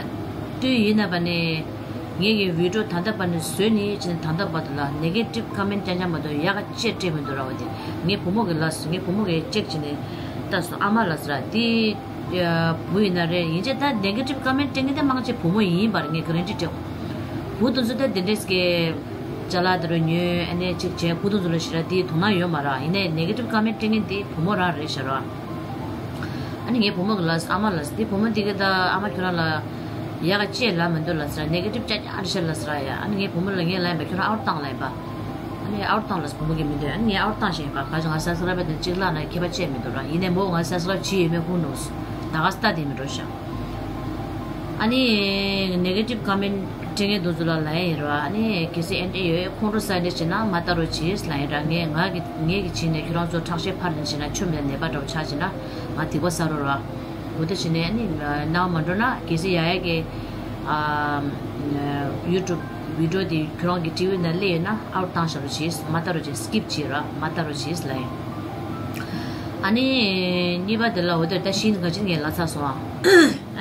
དུས་ཡིན་ན་བ་ནས་ངེད་ཀྱི་video་ད་ལྟ་བར་ནས་བཟོས་ནས་ཕྱིན་ད་ལྟ་བར་དུ་ལ་negative comment་རྐྱང་རྐྱང་མ་གཏོགས་ཡག་ག་ཅིག་སྤྲད་མི་འདུག་ར། བ་དེ་ངའི་བུ་མོ་གི་ལ་ངའི་བུ་མོ་གི་check་བྱས་ནས་ལྟ་སོང་། ཨ་མ་ལ་ཟེར་ར་དེ། བུ་ཡིན་ན་རེད། ཡིན་ཅེ་ད་negative comment་སྤྲད་མཁན་དེ་མང་ཆེ་བུ་མོ་ཡིན་པར་ངས་guarantee་སྤྲད། བུ་དེ་ཚོ་ད་དེ་འདྲས་ཀྱི་ཅ་ལག་དེ་རུ་ཉོས་ཨ་ནི་གཅིག་བྱས་བུ་དེ་ཚོ་ལ་ཞེ་དྲག་དེའི་དོ་སྣང་ཡོད་མ་རེད། ཡིན་ནའི་negative comment་སྤྲད་མཁན་དེ་བུ་མོ་རང་རེད་ཤག་ར། ཨ་ནི་ངའི་བུ་མོ་གི་ལ་ཨ་མ་ལ་དེ་བུ་མོ་འདི་གི་ད་ཨ་མ་ཁྱོད་རང་ལ་ཡག་ག་ཅིག་ལབ་མི་འདུག་ལ་ཟེར་negative་ཅག་ཅག་རེད་ཤག་ལ་ཟེར་ཡ། ཨ་ནི་ངའི་བུ་མོ་ལ་ངས་ལབ་ཡིན་པ་ཁྱོད་རང་out་བཏང་ལབ་ཡིན་པ། ཨ་ནི་out་བཏང་ལ་བུ་མོ་གིས་མི་འདོད། ཨ་ནི་ངས་out བཏང་བཞིན་པ་ག་ཅི་ང་subscribe་དེ་གཅིག་བརླག་ན་ཁྱད་པར་ཅི་ཡང་མི་འདུག་ར། ཡིན་ནའི་མོ་ང་subscribe་བྱས་ཡོད་མེད་who knows། ད་ག་སྟ་དེ་མི་འགྲོ་ཤག་ཨ་ནི་negative comment་སྤྲད་མཁན་དེ་ཚོ་ལ་ལབ་ཡིན་ར། ཨ་ནི་གལ་སྲིད་ཨེ་འདྲ་ཡོད་ཁོང་ཁྲོ་ཟ་འདྲ་བྱེད་ན་མ་ལྟ་རོགས་བྱེད་ལབ་ཡིན་ར། ངས་ང་གི་ངས་ཀྱི་བྱས་ནས་ཁྱོད་རང་ཚོ་ཁྲག་ཤེད་འཕར་ནས་བྱས་ན་ཆོ་མེད་ནད་པ་འདྲ་བོ་ཆགས་བྱས་ན་ང་སྡིག་པ་བསགས་རོགས་ར། འོ་དེ་བྱས་ནས་ཨ་ནི་ནང་མ་འགྲོ་ན་གལ་སྲིད་ཡ་ཡ་གི་ཨ་YouTube video་དེ་ཁྱོད་རང་གི་ཊི་ཝི་ནང་སླེབས་ཡོད་ན་out་བཏང་བཞག་རོགས་བྱེད། མ་ལྟ་རོགས་བྱེད། skip་བྱེད་ར། མ་ལྟ་རོགས་བྱེད་ལབ་ཡིན། ཨ་ནི་གཉིས་པ་དེ་ལ་འོ་དེར་ད་ཤིན་ག་ཅིག་ངས་ལབ་ཚར་སོང་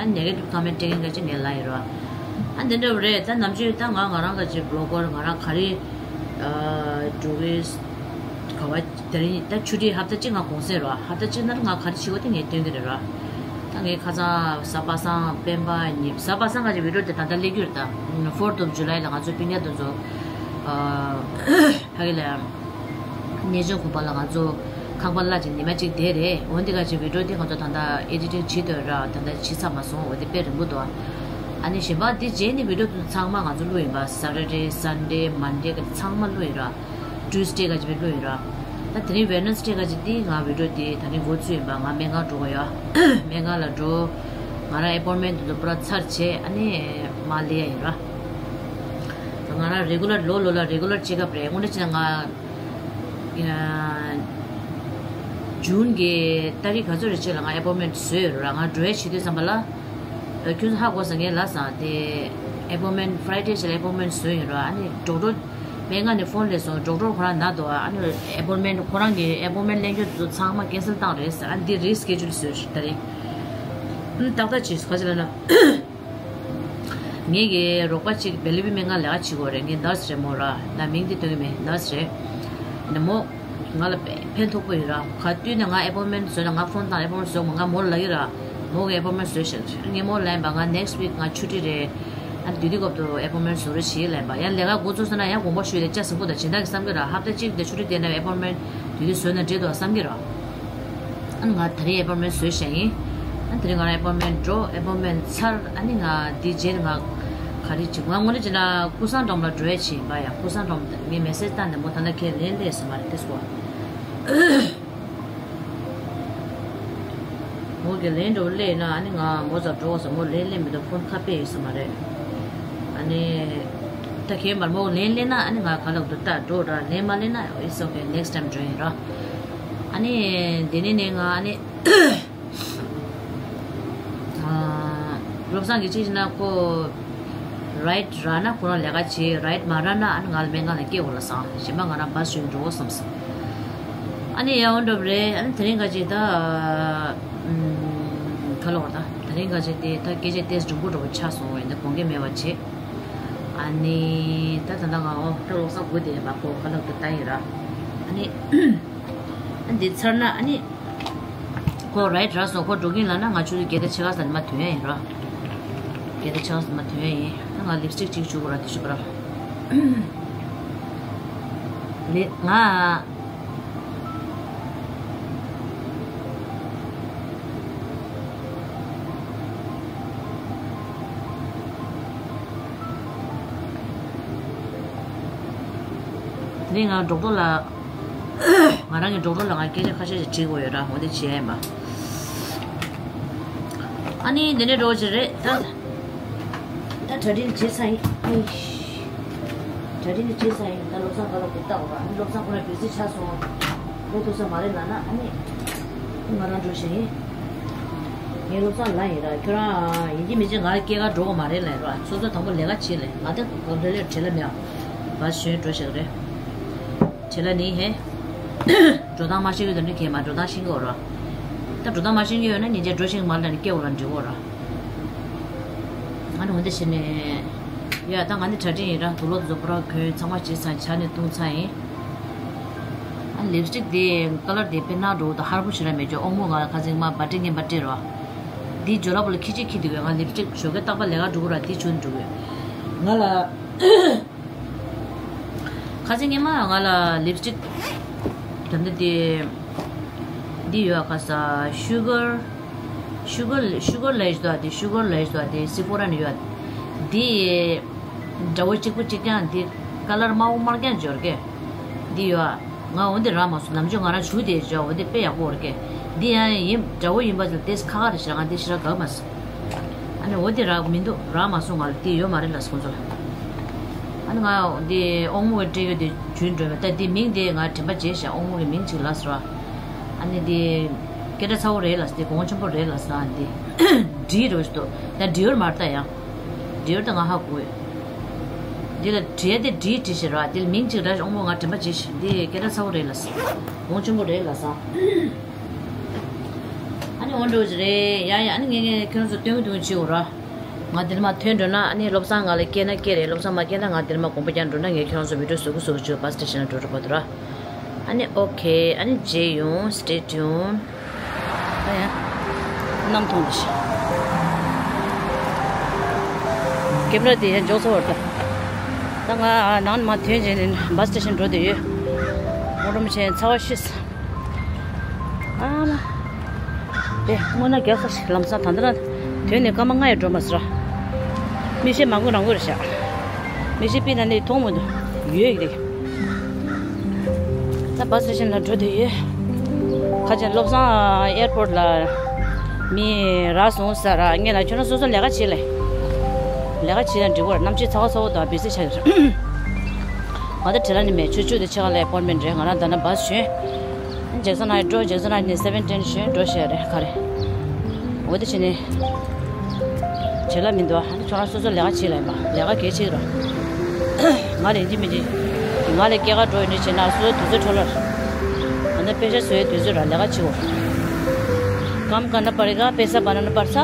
ཨ། ཨ་negative comment་སྤྲད་མཁན་ག་ཅིག་ངས་ལབ་ཡིན་ར། ཨ་འདི་འདྲ་བ་རེད། ད་ནམ་རྒྱུན་ད་ང་ང་རང་ག་ཅིག་blogger་ང་རང་ག་རེ་འགྲོ་གི་ག་བ། དེ་རིང་ད་ཆུ་ཊི་ཧབ་ཏ་གཅིག་ང་གུང་སེང་རོ། ཧབ་ཏ་གཅིག་ནང་ང་ག་རེ་བྱེད་དགོས་དེ་ངས་སྟོན་གྱི་རེད་རོ། ད་ངས་ཁ་སང་གཟའ་པ་སངས་སྤེན་པ་ཉི་གཟའ་པ་སངས་ག་ཅིག་video་དེ་ད་ལྟ་སླེབས་རྒྱུ་རེད་ད། Fourth of July་ལ་ང་ཚོ་སྤུན་ཀྱག་དེ་ཚོ་ཕ་གི་ལ་གནས་ཆུང་གུང་པ་ལ་ང་ཚོ་ཁང་པ་གླ་ཅིག་ཉི་མ་གཅིག་བསྡད་རེད། འོན་ཏེ་ག་ཅིག་video་དེ་ང་ཚོ་ད་ལྟ་editing་བྱེད་འདོད་ར། ད་ལྟ་བྱེད་ཚར་མ་སོང་། འོ་དེ་དཔེ་རིང་པོ་འདུག་ཨ་ནི་གཞན་པ་དེ་རྗེས་ནས་video་དེ་ཚང་མ་ང་ཚོ་བླུགས་ཡིན་པ། Saturday Sunday Monday་ག་ཚང་མ་བླུགས་ཡིན་ར། Tuesday་ག་ཅིག་བླུགས་ཡིན་ར། ད་དེ་རིང་Wednesday་ག་ཅིག་དེ་ང་video་དེ་ད་རིང་འགོ་ཚུགས་ཡིན་པ། ང་སྨན་ཁང་འགྲོ་གི་ཡོད། སྨན་ཁང་ལ་འགྲོ། ང་རང་appointment་དེ་ཚོ་པུ་ར་ཚར་བྱས་ཨ་ནི་མར་སླེབས་ཡ་ཡིན་ར། ང་རང་regular་ལོ་ལོ་ལ་regular checkup་རེད། དངོས་གནས་བྱས་ན་ང་June་གི་ཏ་རིག་ག་ཚོད་རེད་ཅེས་ལ་ང་appointment་བཟོས་ཡོད་ར། ང་འགྲོ་ཡ་བྱེད་དུས་ཙམ་པ་ལ་ཁྱོད་ཚོ་ཧ་གོ་ས་ངས་ལབ་སོང་དེ། appointment Friday་ཅིག་ལ་appointment་བཟོས་ཡོད་ར། ཨ་ནི་doctor་སྨན་ཁང་ནས་phone་སླེབས་སོང་། doctor་ཁོ་རང་ན་འདུག་ཨ་ནི་appointment་ཁོ་རང་གི་appointment་ལེན་རྒྱུ་དེ་ཚོ་ཚང་མ་cancel་བཏང་རེད་ཟེར། ཨ་ནི་འདི་reschedule་བཟོས་ཤག་ད་རེས། ཨ་ནི་ཏག་ཏག་བྱས་སོང་། ག་ཅི་ལབ་ན། ངེད་ཀྱི་རོགས་པ་གཅིག་བེ་ལི་བི་སྨན་ཁང་ལས་ཀ་བྱེད་ཀྱི་ཡོད་རེད། ངའི་nurse་རེད་མོ་ར། ད་མིང་དེ་སྟོན་གྱི་མེད། nurse་རེད། ནས་མོ་ང་ལ་ཕན་ཕན་ཐོགས་པོ་ཡོད་ར། ག་དུས་ནས་ང་appointment་བཟོས་ན་ང་phone་བཏང་appointment་བཟོས། མོ་ང་མོར་ལབ་ཀྱི་ར། མོ་གི་appointment་བཟོས་ཤག་ངས་མོ་ལབ་ཡིན་པ་ང་next week་ང་ཆུ་ཊི་རེད། ཨ་དུས་དུས་སྐབས་སུ་appointment་བཟོ་རོགས་བྱེད་ལབ་ཡིན་པ། ཡང་ལས་ཀ་འགོ་ཚུགས་སོང་ན་ཡང་དགོངས་པ་ཞུས་ཏེ་ལྕགས་ཟིན་པོ་དང་སྦྱིན་བདག་གི་བསམ་གྱི་ར། ཧབ་ཏ་གཅིག་དེ་ཆུ་ཊི་དེ་ན་appointment་དུས་དུས་བཟོས་ན་འགྲིག་འདུག་བསམ་གྱི་ར། ཨ་ནི་ང་ད་རེས་appointment་བཟོས་བཞག་ཡིན། ཨ་ནི་དེ་རིང་ང་རང་appointment་འགྲོ། appointment་ཚར། ཨ་ནི་ང་དེའི་རྗེས་ང་ག་རེ་བྱེད། ང་དངོས་གནས་བྱས་ན་ཀུན་བཟང་སྒྲོལ་མ་ལ་འགྲོ་ཡ་བྱེད་ཡིན་པ་ཡ། ཀུན་བཟང་སྒྲོལ་མ་ངས་message་བཏང་ནས་མོ་ད་ལྟ་ཁས་ལེན་སླེབས་སོང་མ་རེད་དེ་སོ། མོ་གི་ལན་འགྲོ་སླེབས་ན་ཨ་ནི་ང་མོ་ཚོ་འགྲོ་བ་སོང་། མོ་ལན་སླེབས་མི་འདུག phone་ཁ་ཕྱེ་ཡོད་ས་མ་རེད། ཨ་ནི་ད་ཁྱེད་མར་མོ་ལན་སླེབས་ན་ཨ་ནི་ང་ག་ལ་འདུག་ལྟ་འགྲོ་ར། ལན་མ་སླེབས་ན་it's okay next time འགྲོ་ཡིན་ར། ཨ་ནི་དེ་ནས་ནས་ང་ཨ་ནི་བློ་བཟང་གིས་ཅི་ཞིག་ན་ཁོ་ride་རག་ན་ཁོ་རང་ལས་ཀ་བྱེད། ride་མ་རག་ན་ཨ་ནི་ང་ལ་སྨན་ཁང་ལ་སྐྱེལ་དགོས་ལ་སོང་། གཞན་པ་ང་རང་bus་ཞོན་འགྲོ་བསམ་སོང་། ཨ་ནི་ཡང་འགྲོ་བ་རེད། ཨ་ནི་དེ་རིང་ག་ཅིག་ད་ཁ་ལོ་བ་ད་དེ་རིང་ག་ཅིག་དེ་ད་སྐད་ཆ་ཏོག་ཙམ་འགྲུང་པོ་འགྲོ་བ་ཆགས་སོང་བས་ནི་དགོངས་འགལ་མེད་པ་བྱེད། ཨ་ནི་ད་ད་ད་ང་འོ་ད་བློ་བཟང་སྒུག་བསྡད་ཡོད་པ། ཁོ་ཁ་ལག་ཏུ་ལྟ་ཡིན་ར། ཨ་ནི་ཨ་འདི་ཚར་ན་ཨ་ནི་ཁོ་ride་རག་སོང་། ཁོ་འགྲོ་གིན་ལབ་ན་ང་ཆུ་ཚོད་བརྒྱད་དང་ཕྱེད་ཀ་ཙམ་ནས་མར་ཐོན་ཡ་ཡིན་ར། བརྒྱད་དང་ཕྱེད་ཀ་ཙམ་མར་ཐོན་ཡ་ཡིན། ད་ང་lipstick་གཅིག་བྱུག་དགོས་ར། དེ་ཞུ་བ་ར། ལེ་ང་དེ་ནས་ང་doctor་ལ། ང་རང་གི་doctor་ལ་ང་སྐད་ཆ་ཁ་ཤས་ཤིག་དྲི་དགོས་ཡོད་ར། འོ་དེ་བྱེད་ཡ་ཡིན་པ། ཨ་ནི་འདི་ནས་འགྲོ་བ་ཅིག་རེད་ད། ད་གྲ་སྒྲིག་བྱས་ཚར་ཡིན། ཨེ། གྲ་སྒྲིག་བྱས་ཚར་ཡིན། ད་བློ་བཟང་ཁ་ལ་འདི་ལྟ་བ་ར། ཨ་ནི་བློ་བཟང་ཁོ་རང་བི་ཟི་ཆགས་སོང་། ལོ་ཐུག་ས་མ་རེད་ལབ་ན་ཨ་ནི་ང་རང་འགྲོ་བཞིན་ཡིན། ངའི་བློ་བཟང་ལ་ཡིན་ར། ཁྱོད་རང་ཡིན་གཅིག་མིན་གཅིག་ང་ལ་སྐྱེལ་ག་འགྲོ་དགོས་མ་རེད་ལབ་ར། སོ་སོ་དང་པོ་ལས་ཀ་བྱེད་ལབ། ང་ད་ག་ལེ་ལེ་བྲེལ་ལ་མེད་ཨ། བ་ཞོན་འགྲོ་བཞག་རེད། བྲེལ་ལ་ནི་ཧེ། འགྲོ་སྟངས་མ་ཤེས་ཀྱི་དོན་འགྲིག་གི་མ། འགྲོ་སྟངས་ཤེས་ཀྱི་ཡོད་ར། ད་འགྲོ་སྟངས་མ་ཤེས་ཀྱི་ཡོད་ན་ཉིན་རྗེས་འགྲོ་ཤེས་ཀྱི་མ་རེད་ལབ་ནས་སྐད་འོག་ལ་འགྲིག་གོ་ར། ང་ནི་འོ་འདི་བྱས་ནས། ཡ་ད་ང་ནི་གྲ་སྒྲིག་ཡིན་ར། དུག་ལོག་དེ་ཚོ་པུ་ར་གོན། ཚང་མ་བྱས་ཚར། ཇ་ནི་བཏུང་ཚར་ཡིན། ཨ་ལིབ་སི་ཊིག་དེ་ཀ་ལར་དེ་དཔེ་ནག་འགྲོ་གི་འདུག་ཧར་པོ་ཞེ་དྲག་མེད་ཅོ། ཨོང་མོ་ང་ལ་ཁ་སང་ཉི་མ་བྷར་ཐི་ཌེ་ཉིན་པར་སྤྲད་རོ། འདིའི་ཇོ་ལ་པོ་ལ་ཁྱི་གཅིག་ཁྱི་འདུག་གས། ང་ལིབ་སི་ཊིག་ཞོགས་ཀས་རྟག་པར་ལས་ཀ་འགྲོ་གི་ར། འདི་བྱུང་འགྲོ་གི། ང་ལ་ཁ་སང་ཉི་མ་ང་ལ་ལིབ་སི་ཊིག་ད་ལྟ་དེ་འདི་ཡོད། ཁ་ས་ཤུ་གར་ཤུ་གར་ཤུ་གར་ལེ་ཤི་དོ། དེ་ཤུ་གར་ལེ་ཤི་དོ། དེ་སི་ཕོ་ར་ནི་ཡོད། འདི་འདྲ་བོ་གཅིག་པོ་གཅིག་རྐྱང་། འདི་ཀ་ལར་དམར་པོ་དམར་རྐྱང་འབྱོར་གས། འདི་ཡོད། ང་འོ་འདི་རག་མ་སོང་། ནམ་རྒྱུན་ང་རང་བྱུག་དེ་བྱ། འོ་འདི་དཔེ་ཡག་པོ་རེད་གས། འདི་ཡང་ཡིན། འདྲ་བོ་ཡིན་པ་ཚོ་ཏེས་ཁ་ཁ་རེད་ཤག་ང་འདི་ཞེ་དྲག་དགའ་མ་སོང་། ཨ་ནི་འོ་འདི་རག་མི་འདུག་རག་མ་སོང་། ང་ལ་འདི་ཡོད་མ་རེད་ལབ་སོང་ཚོ་ལ། ཨ་ནི་ང་འདི་ཨོང་མོ་གི་སྤྲད་ཡོད་དེ་བྱུང་འགྲོ་བས། ད་འདི་མིང་དེ་ང་དྲན་པ་བརྗེད་ཤག་ཨོང་མོ་གི་མིང་ཅིག་ལབ་སོང་ར། ཨ་ནི་འདི་སྐད་གྲགས་ཚ་བོ་རེད་ལབ་སོང་། འདི་གོང་ཆེན་པོ་རེད་ལབ་སོང་། ཨ་ནི་འདི་འདྲིའི་རོ་ཞིག་འདུག་ད་འདྲིའུར་མ་རེད་ད་ཡང་། འདྲིའུར་ད་ང་ཧ་གོ་ཡོད། འདི་ལ་བྲིས་ཏེ་འདྲིའི་བྲིས་ཤིག་ར། འདི་ལ་མིང་ཅིག་ར། ཨོང་མོ་ང་དྲན་པ་བརྗེད་ཤག་འདི་སྐད་གྲགས་ཚ་བོ་རེད་ལབ་སོང་། གོང་ཆེན་པོ་རེད་ལབ་སོང་། ཨ་ནི་འོ་འགྲོ་གི་རེད་ཡ། ཡ་ཨ་ནི་ངས་ངས་ཁྱོད་རང་ཚོ་སྟོན་གི་འདུག་བྱེད་འོ་ར། ང་འདིར་མ་ཐོན་འགྲོ་ན། ཨ་ནི་བློ་བཟང་ང་ལ་སྐྱེལ་ན་སྐྱེལ་རེད། བློ་བཟང་མ་སྐྱེལ་ན་ང་འདིར་མ་དགོངས་པ་རྒྱག་འགྲོ་ན། ངས་ཁྱོད་རང་ཚོ་བི་ཌིའོ་བཟོ་གི་བཟོ་གི་བྱེད། བྷ་སི་སི་ཊེ་ཤན་ལ་འགྲོ་འགྲོ་བ་འདུག་ར། ཨ་ནི་ཨོ་ཁེ། ཨ་ནི་མཇལ་ཡོང་། Stay tuned། ད་ཡང་གནམ་མཐོང་འདི་ཤི། ཀེམ་ར་དེ་ཡང་འཇོག་ཚར་བ་རེད་ད། ད་ང་ནང་ནས་མར་ཐོན་བྱས་ནས་བྷ་སི་སི་ཊེ་ཤན་འགྲོ་བསྡད་ཡོད། སྒོ་རུམ་བྱས་ཚ་བ་ཤི་སོང་། ཨ་མ། དེ་སྔོན་ན་རྒྱག་ས་ཞིག་ལམ་སང་ད་ལྟ་ན་ཐོན་ནས་སྐར་མ་ལྔ་ཡང་འགྲོ་མ་སོང་ར། མིག་ཤེལ་མ་དགོས་རང་དགོས་རེད་ཤག་མིག་ཤེལ་པི་ན་ནི་མཐོང་མི་འདུག་ཡོད་ཀྱི་རེད། ད་བྷ་སི་སི་ཊེ་ཤན་ལ་འགྲོ་བསྡད་ཡོད། ཁ་ཆེ་བློ་བཟང་ཨེར་པོར་ཊི་ལ་མི་རག་སོང་ཟེར་ར། ངས་ལ་ཁྱོད་རང་སོ་སོ་ལས་ཀ་བྱེད་ལེ། ལས་ཀ་བྱེད་ན་འགྲིག་གོ་ར། གནམ་གཤིས་ཚ་བ་ཚ་བོ་དང་བི་ཟི་ཆགས་ཡོད་ར། ང་ད་བྲེལ་ལ་ནི་མེད། ཆུ་ཆུ་དེ་ཆེ་ག་ལ་ཨེ་པོན་མེན་ཊི་རེད། ང་རང་ད་ནི་བྷ་སི་ཞོན། ཇེག་སན་ཧའིཊ་འགྲོ། ཇེག་སན་ཧའིཊ་ནས་སེ་བེན་ཊིན་ཞོན་འགྲོ་བཤད་རེད་ག་རེ། འོ་དེ་བྱས་ནས་བྱེད་ལ་མི་འདུག་ཨ་ནི་ཁྱོད་རང་སོ་སོ་ལས་ཀ་བྱེད་ལ་ཡིན་པ། ལས་ཀ་གལ་ཆེ་ར། ང་ལས་འདི་མི་འདི། ང་ལས་སྐྱེལ་ག་འགྲོ་ཡོད་ནི་བྱས་ན་སོ་སོ་དུས་ཚོད་འཕྲོ་ལར། ང་ནི་དཔེ་ཆ་བཟོ་ཡའི་དུས་ཚོད་ར། ལས་ཀ་བྱེད་འོ། काम करना पड़ेगा, पैसा बनाना पड़ता।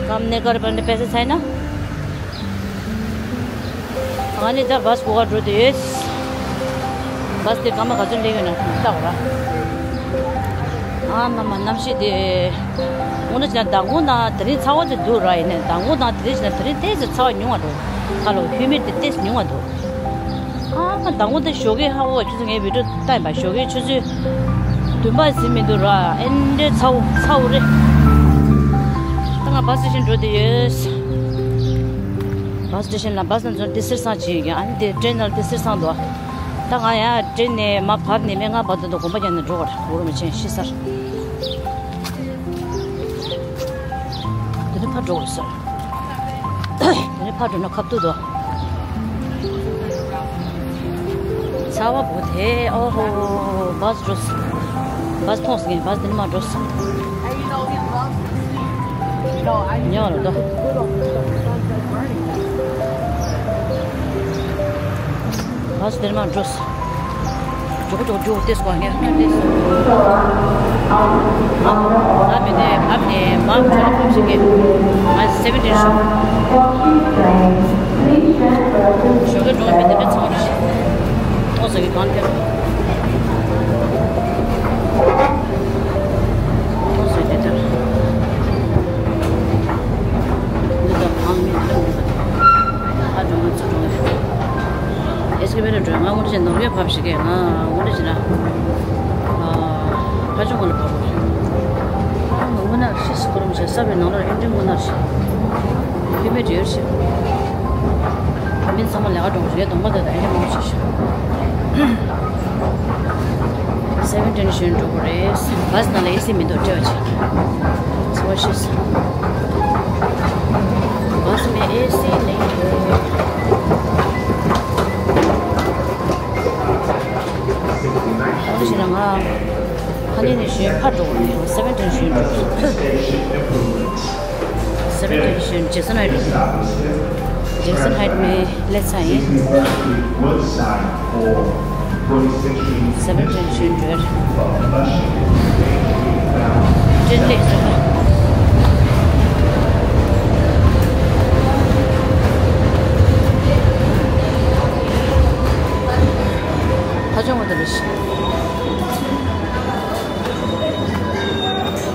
काम नहीं कर पाने पैसा चाहिए ना। ང་ནི་ད་བྷ་སི་སྒུག་ག་འགྲོ་དུས། བྷ་སི་དེ་སྐར་མ་ག་ཚོད་སླེབས་ཡོད་ན་ལྟ་དགོས་ར། ཨ་མ་མ། གནམ་གཤིས་དེ། དངོས་གནས་བྱས་ན་མདང་དགོང་དང་དེ་རིང་ཚ་བ་དེ་འདུག་ར། ཡིན་ནའི་མདང་དགོང་དང་དེ་རིང་བྱས་ན་དེ་རིང་ཏོག་ཙམ་ཚ་བ་ཉུང་བ་འདུག་ཁ་ལོ་ཧིའུ་མིཌ་དེ་ཏོག་ཙམ་ཉུང་བ་འདུག་ཨ་མ། མདང་དགོང་དེ་ཞོགས་ཀས་ཧ་གོ་བ། ཁྱོད་ཚོ་ངའི་བི་ཌིའོ་ལྟ་ཡིན་པ། ཞོགས་ཀས་ཆུ་ཚོད་བདུན་པ་ཟིན་མི་འདུག་ར། ཨེ་འདྲའི་ཚ་བོ་ཚ་བོ་རེད། ད་ང་བྷ་སི་སི་ཊེ་ཤན་འགྲོ་བསྡད་ཡོད། བྷ་སི་སི་ཊེ་ཤན་ལ་བྷ་སི་ནང་ཚོ་འདི་སེར་སང་བྱེད་ཡོད་ཀྱང་། ཨ་ནི་དེ་ཊེན་ནང་འདི་སེར་སང་འདུག་ད་ང་ཡང་ཊེན་ནས་མར་བབས་ནས་སྨན་ཁང་བར་དུ་འདུག་དགོངས་པ་རྒྱག་ནས་འགྲོ་བར་འུ་རུ་མི་ཆེན་ཤི་སར། དེ་ནས་ཕར་འགྲོ་དགོས་སོ། དེ་ནས་ཕར་འགྲོ་ན་ཁ་ཐུག་ཏུ། ཚ་བ་བོ་དེ། ཨོ་ཧོ། བྷ་སི་འགྲོ་སོང་། བྷ་སི་མཐོང་སོང་། བྷ་སི་དེ་ནས་མར་འགྲོ་སོང་། ཉོ་རོ་དོ། བྷ་སི་དེར་མར་འགྲོ་སོང་། མགྱོགས་མགྱོགས་མགྱོགས་ཏེ་སོང་། ངས་ཏེ་སོང་། ང་མི་ནས་བབས་ནས་མར་འགྲོ་ལ་ཕབ་ཞིག་གི། ང་སེ་བེན་ཊིན་ཤོག་ཞོགས་ཀས་འགྲོ་བ་མི་དེ་འདྲ་ཚང་རེད། ཏོག་ཙམ་གི་གང་ཐེབས། ཁོང་ཚོས་དེ་ལྟར། འདི་དག་གང་མིན་འདི་འདྲ་མིན་པ་དེ། ཨ་འགྲོ་ང་ཚོ་འགྲོ་ངེས། ཨེ་སི་ཀེ་བེ་ར་འགྲོ། ང་དངོས་གནས་ནོར་གཡོག་བབས་ཤིག་གས། ང་དངོས་གནས་བྱས་ན། ཨ། ཕ་ཆུང་ཁོ་ལ་བབས་པ་རེད། ཨ་ང་དངོས་གནས་ཤི་སི་ཁོ་རང་བྱས་ས་བའི་ནང་ལ་ཨེ་འདྲའི་དངོས་གནས་ཤི། ཕི་མེད་འབྲེལ་ཡོད་ཤི། མི་ཚང་མ་ལས་ཀ་འགྲོ་བཞིན་གདོང་པ་དེ་དང་ཨེ་འདྲའི་མང་ཤི་ཤི། སེ་བེན་ཊིན་ཤོད་འགྲོ་གི་རེད། བྷ་སི་ནང་ལ་ཨེ་སི་མི་འདུག་སྤྲད་པ་ཅིག་ཚོར་བ་ཤེས། बस में एसी नहीं है। ཨོ་ཞེ་ན་ང་ཧ་ནི་ནས་ཤོད་ཕར་འགྲོ་གི་རེད། སེ་བེན་ཊིན་ཤོད་འགྲོ་གི་རེད། སེ་བེན་ཊིན་ཤོད། ཇེག་སན་ཧའིཊ། ཇེག་སན་ཧའིཊ་མེ་ལེ་ཚ་ཡིན། སེ་བེན་ཊིན་ཞིག་འགྲོ། ཊེན་ལེགས་སོ། ཕ་ཆུང་བ་དེ་རེད།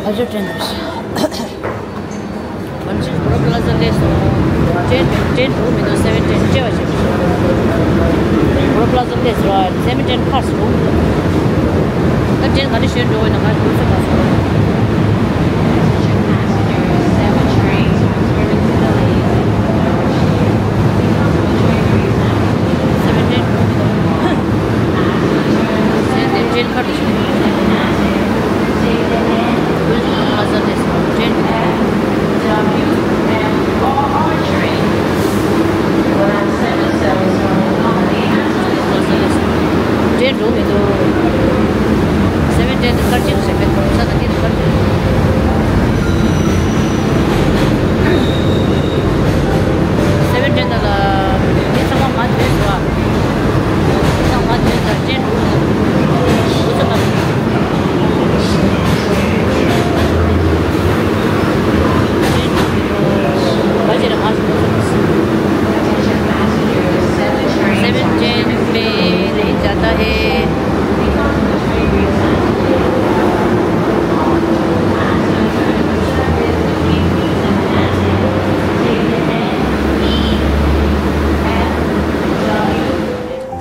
ཕ་ཆུང་ཊེན་དེ་རེད། ཝན་ཆི་བྷོ་རོ་པ་ལ་ཛ་སླེབས་སོང་། ཊེན་ཊེན་འགྲོ་མི་འདུག་སེ་བེན་ཊིན་སྐྱེལ་བ་བྱེད་དགོས། བྷོ་རོ་པ་ལ་ཛ་སླེབས་སོང་། སེ་བེན་ཊིན་ཕར་སོང་། ད་ཊེན་ག་ནས་གཞན་འགྲོ་འོས་ན་ང་འགྲོ་ས་མ་སོང་། སེ་བེན་ཊིན་འགྲོ་མི་འདུག་སེ་བེན་ཊིན་ཕར་དུ་སོང་། ཊེན་འགྲོ་མི་འདུག་སེ་བེན་ཊིན་དེ་ཁར་ཅིག་བྱས་པའི་གོང་ས་དང་དེ་ཁར། སེ་བེན་ཊིན་དེ་ལ་མི་ཚང་མ་མ་འདུས་སོ། ཚང་མ་འདུས་ད་ཊེན་འགྲོ་མི་འདུག་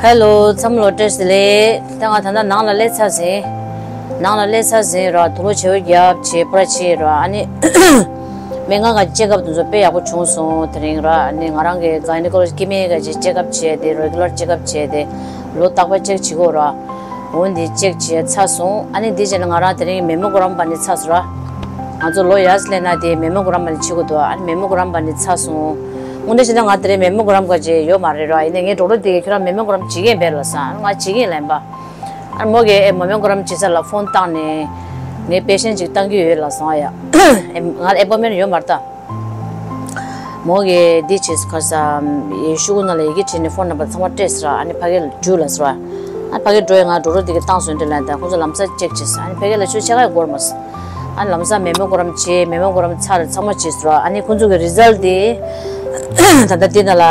ཧེ་ལོ། ཚང་མ་ལོ་བཀྲ་ཤིས་བདེ་ལེགས། ད་ང་ད་ལྟ་ནང་ལ་སླེབས་ཚར་ཟིན། ནང་ལ་སླེབས་ཚར་ཟིན་ར། དུག་ལོག་བྱེ་བ་རྒྱབ་བྱས་པར་བྱས་ར། ཨ་ནི་སྨན་ཁང་གི་ཅེག་ཨབ་དེ་ཚོ་དཔེ་ཡག་པོ་བྱུང་སོང་དེ་རིང་ར། ཨ་ནི་ང་རང་གི་གའི་ནི་ཀོ་ལོ་ཇི་སྐྱེ་དམན་གྱི་ཅེག་ཨབ་བྱས་ཏེ་རེ་གུ་ལར་ཅེག་ཨབ་བྱས་ཏེ་ལོ་རྟག་པར་ཅེག་བྱེད་དགོས་ར། འོ་འདི་ཅེག་བྱས་ཚར་སོང་། ཨ་ནི་འདི་བྱས་ན་ང་རང་དེ་རིང་མེ་མོ་གྷ་རམ་པ་ནི་ཚར་སོང་ར། ང་ཚོ་ལོ་ཡར་སླེབས་ན་དེ་མེ་མོ་གྷ་རམ་པ་ནི་བྱེད་དགོས་འདུག་ཨ་ནི་མེ་མོ་གྷ་རམ་པ་ནི་ཚར་སོང་། དངོས་གནས་བྱས་ན་ང་དེ་རིང་མེ་མོ་གྷ་རམ་ག་ཅེ་ཡོད་མ་རེད་ར། ཡིན་ནའི་ངའི་གྲོགས་པོ་དེ་གིས་ཁྱོད་རང་མེ་མོ་གྷ་རམ་བྱེད་ཀྱི་ཡིན་པས་ལབ་སོང་། ང་བྱེད་ཀྱི་ཡིན་ལབ་ཡིན་པ། ཨ་ནི་མོ་གིས་ཨེ་མེ་མོ་གྷ་རམ་བྱེད་ས་ལ་ཕོན་བཏང་ནས་ངའི་པེ་ཤེན་ཅིག་བཏང་གི་ཡོད་ལབ་སོང་ཡ། ཨེ་ང་ལ་ཨེ་པོན་མེན་ཊི་ཡོད་མ་རེད་ད། མོ་གིས་འདི་བྱས་ཁ་ས་ཤོག་གུ་ནང་ལ་ཡི་གེ་བྲིས་ནས་ཕོན་ནམ་བར་ཚང་མ་སྤྲད་ཟེར་བ། ཨ་ནི་ཕ་གིར་འཇུག་ལབ་ཟེར་བ། ཨ་ནི་ཕ་གིར་འགྲོ་ཡ། ང་གྲོགས་པོ་དེ་གིས་བཏང་སོང་དེ་ལབ་ཡིན། ད་ཁོང་ཚོ་ལམ་སང་ཅེག་བྱས་ཟེར། ཨ་ནི་ཕ་གི་ལ་ཆུ་ཆ་ག་ཡི་སྐོར་མ་ཟེར། ཨ་ནི་ལམ་སང་མེ་མོ་གྷ་རམ་བྱས། མེ་མོ་གྷ་རམ་ཚར་ཚང་མ་བྱས་ཟེར་བ། ཨ་ནི་ཁོང་ཚོ་གི་རི་ཛལ་དེ་ད་ལྟ་དེ་ནང་ལ།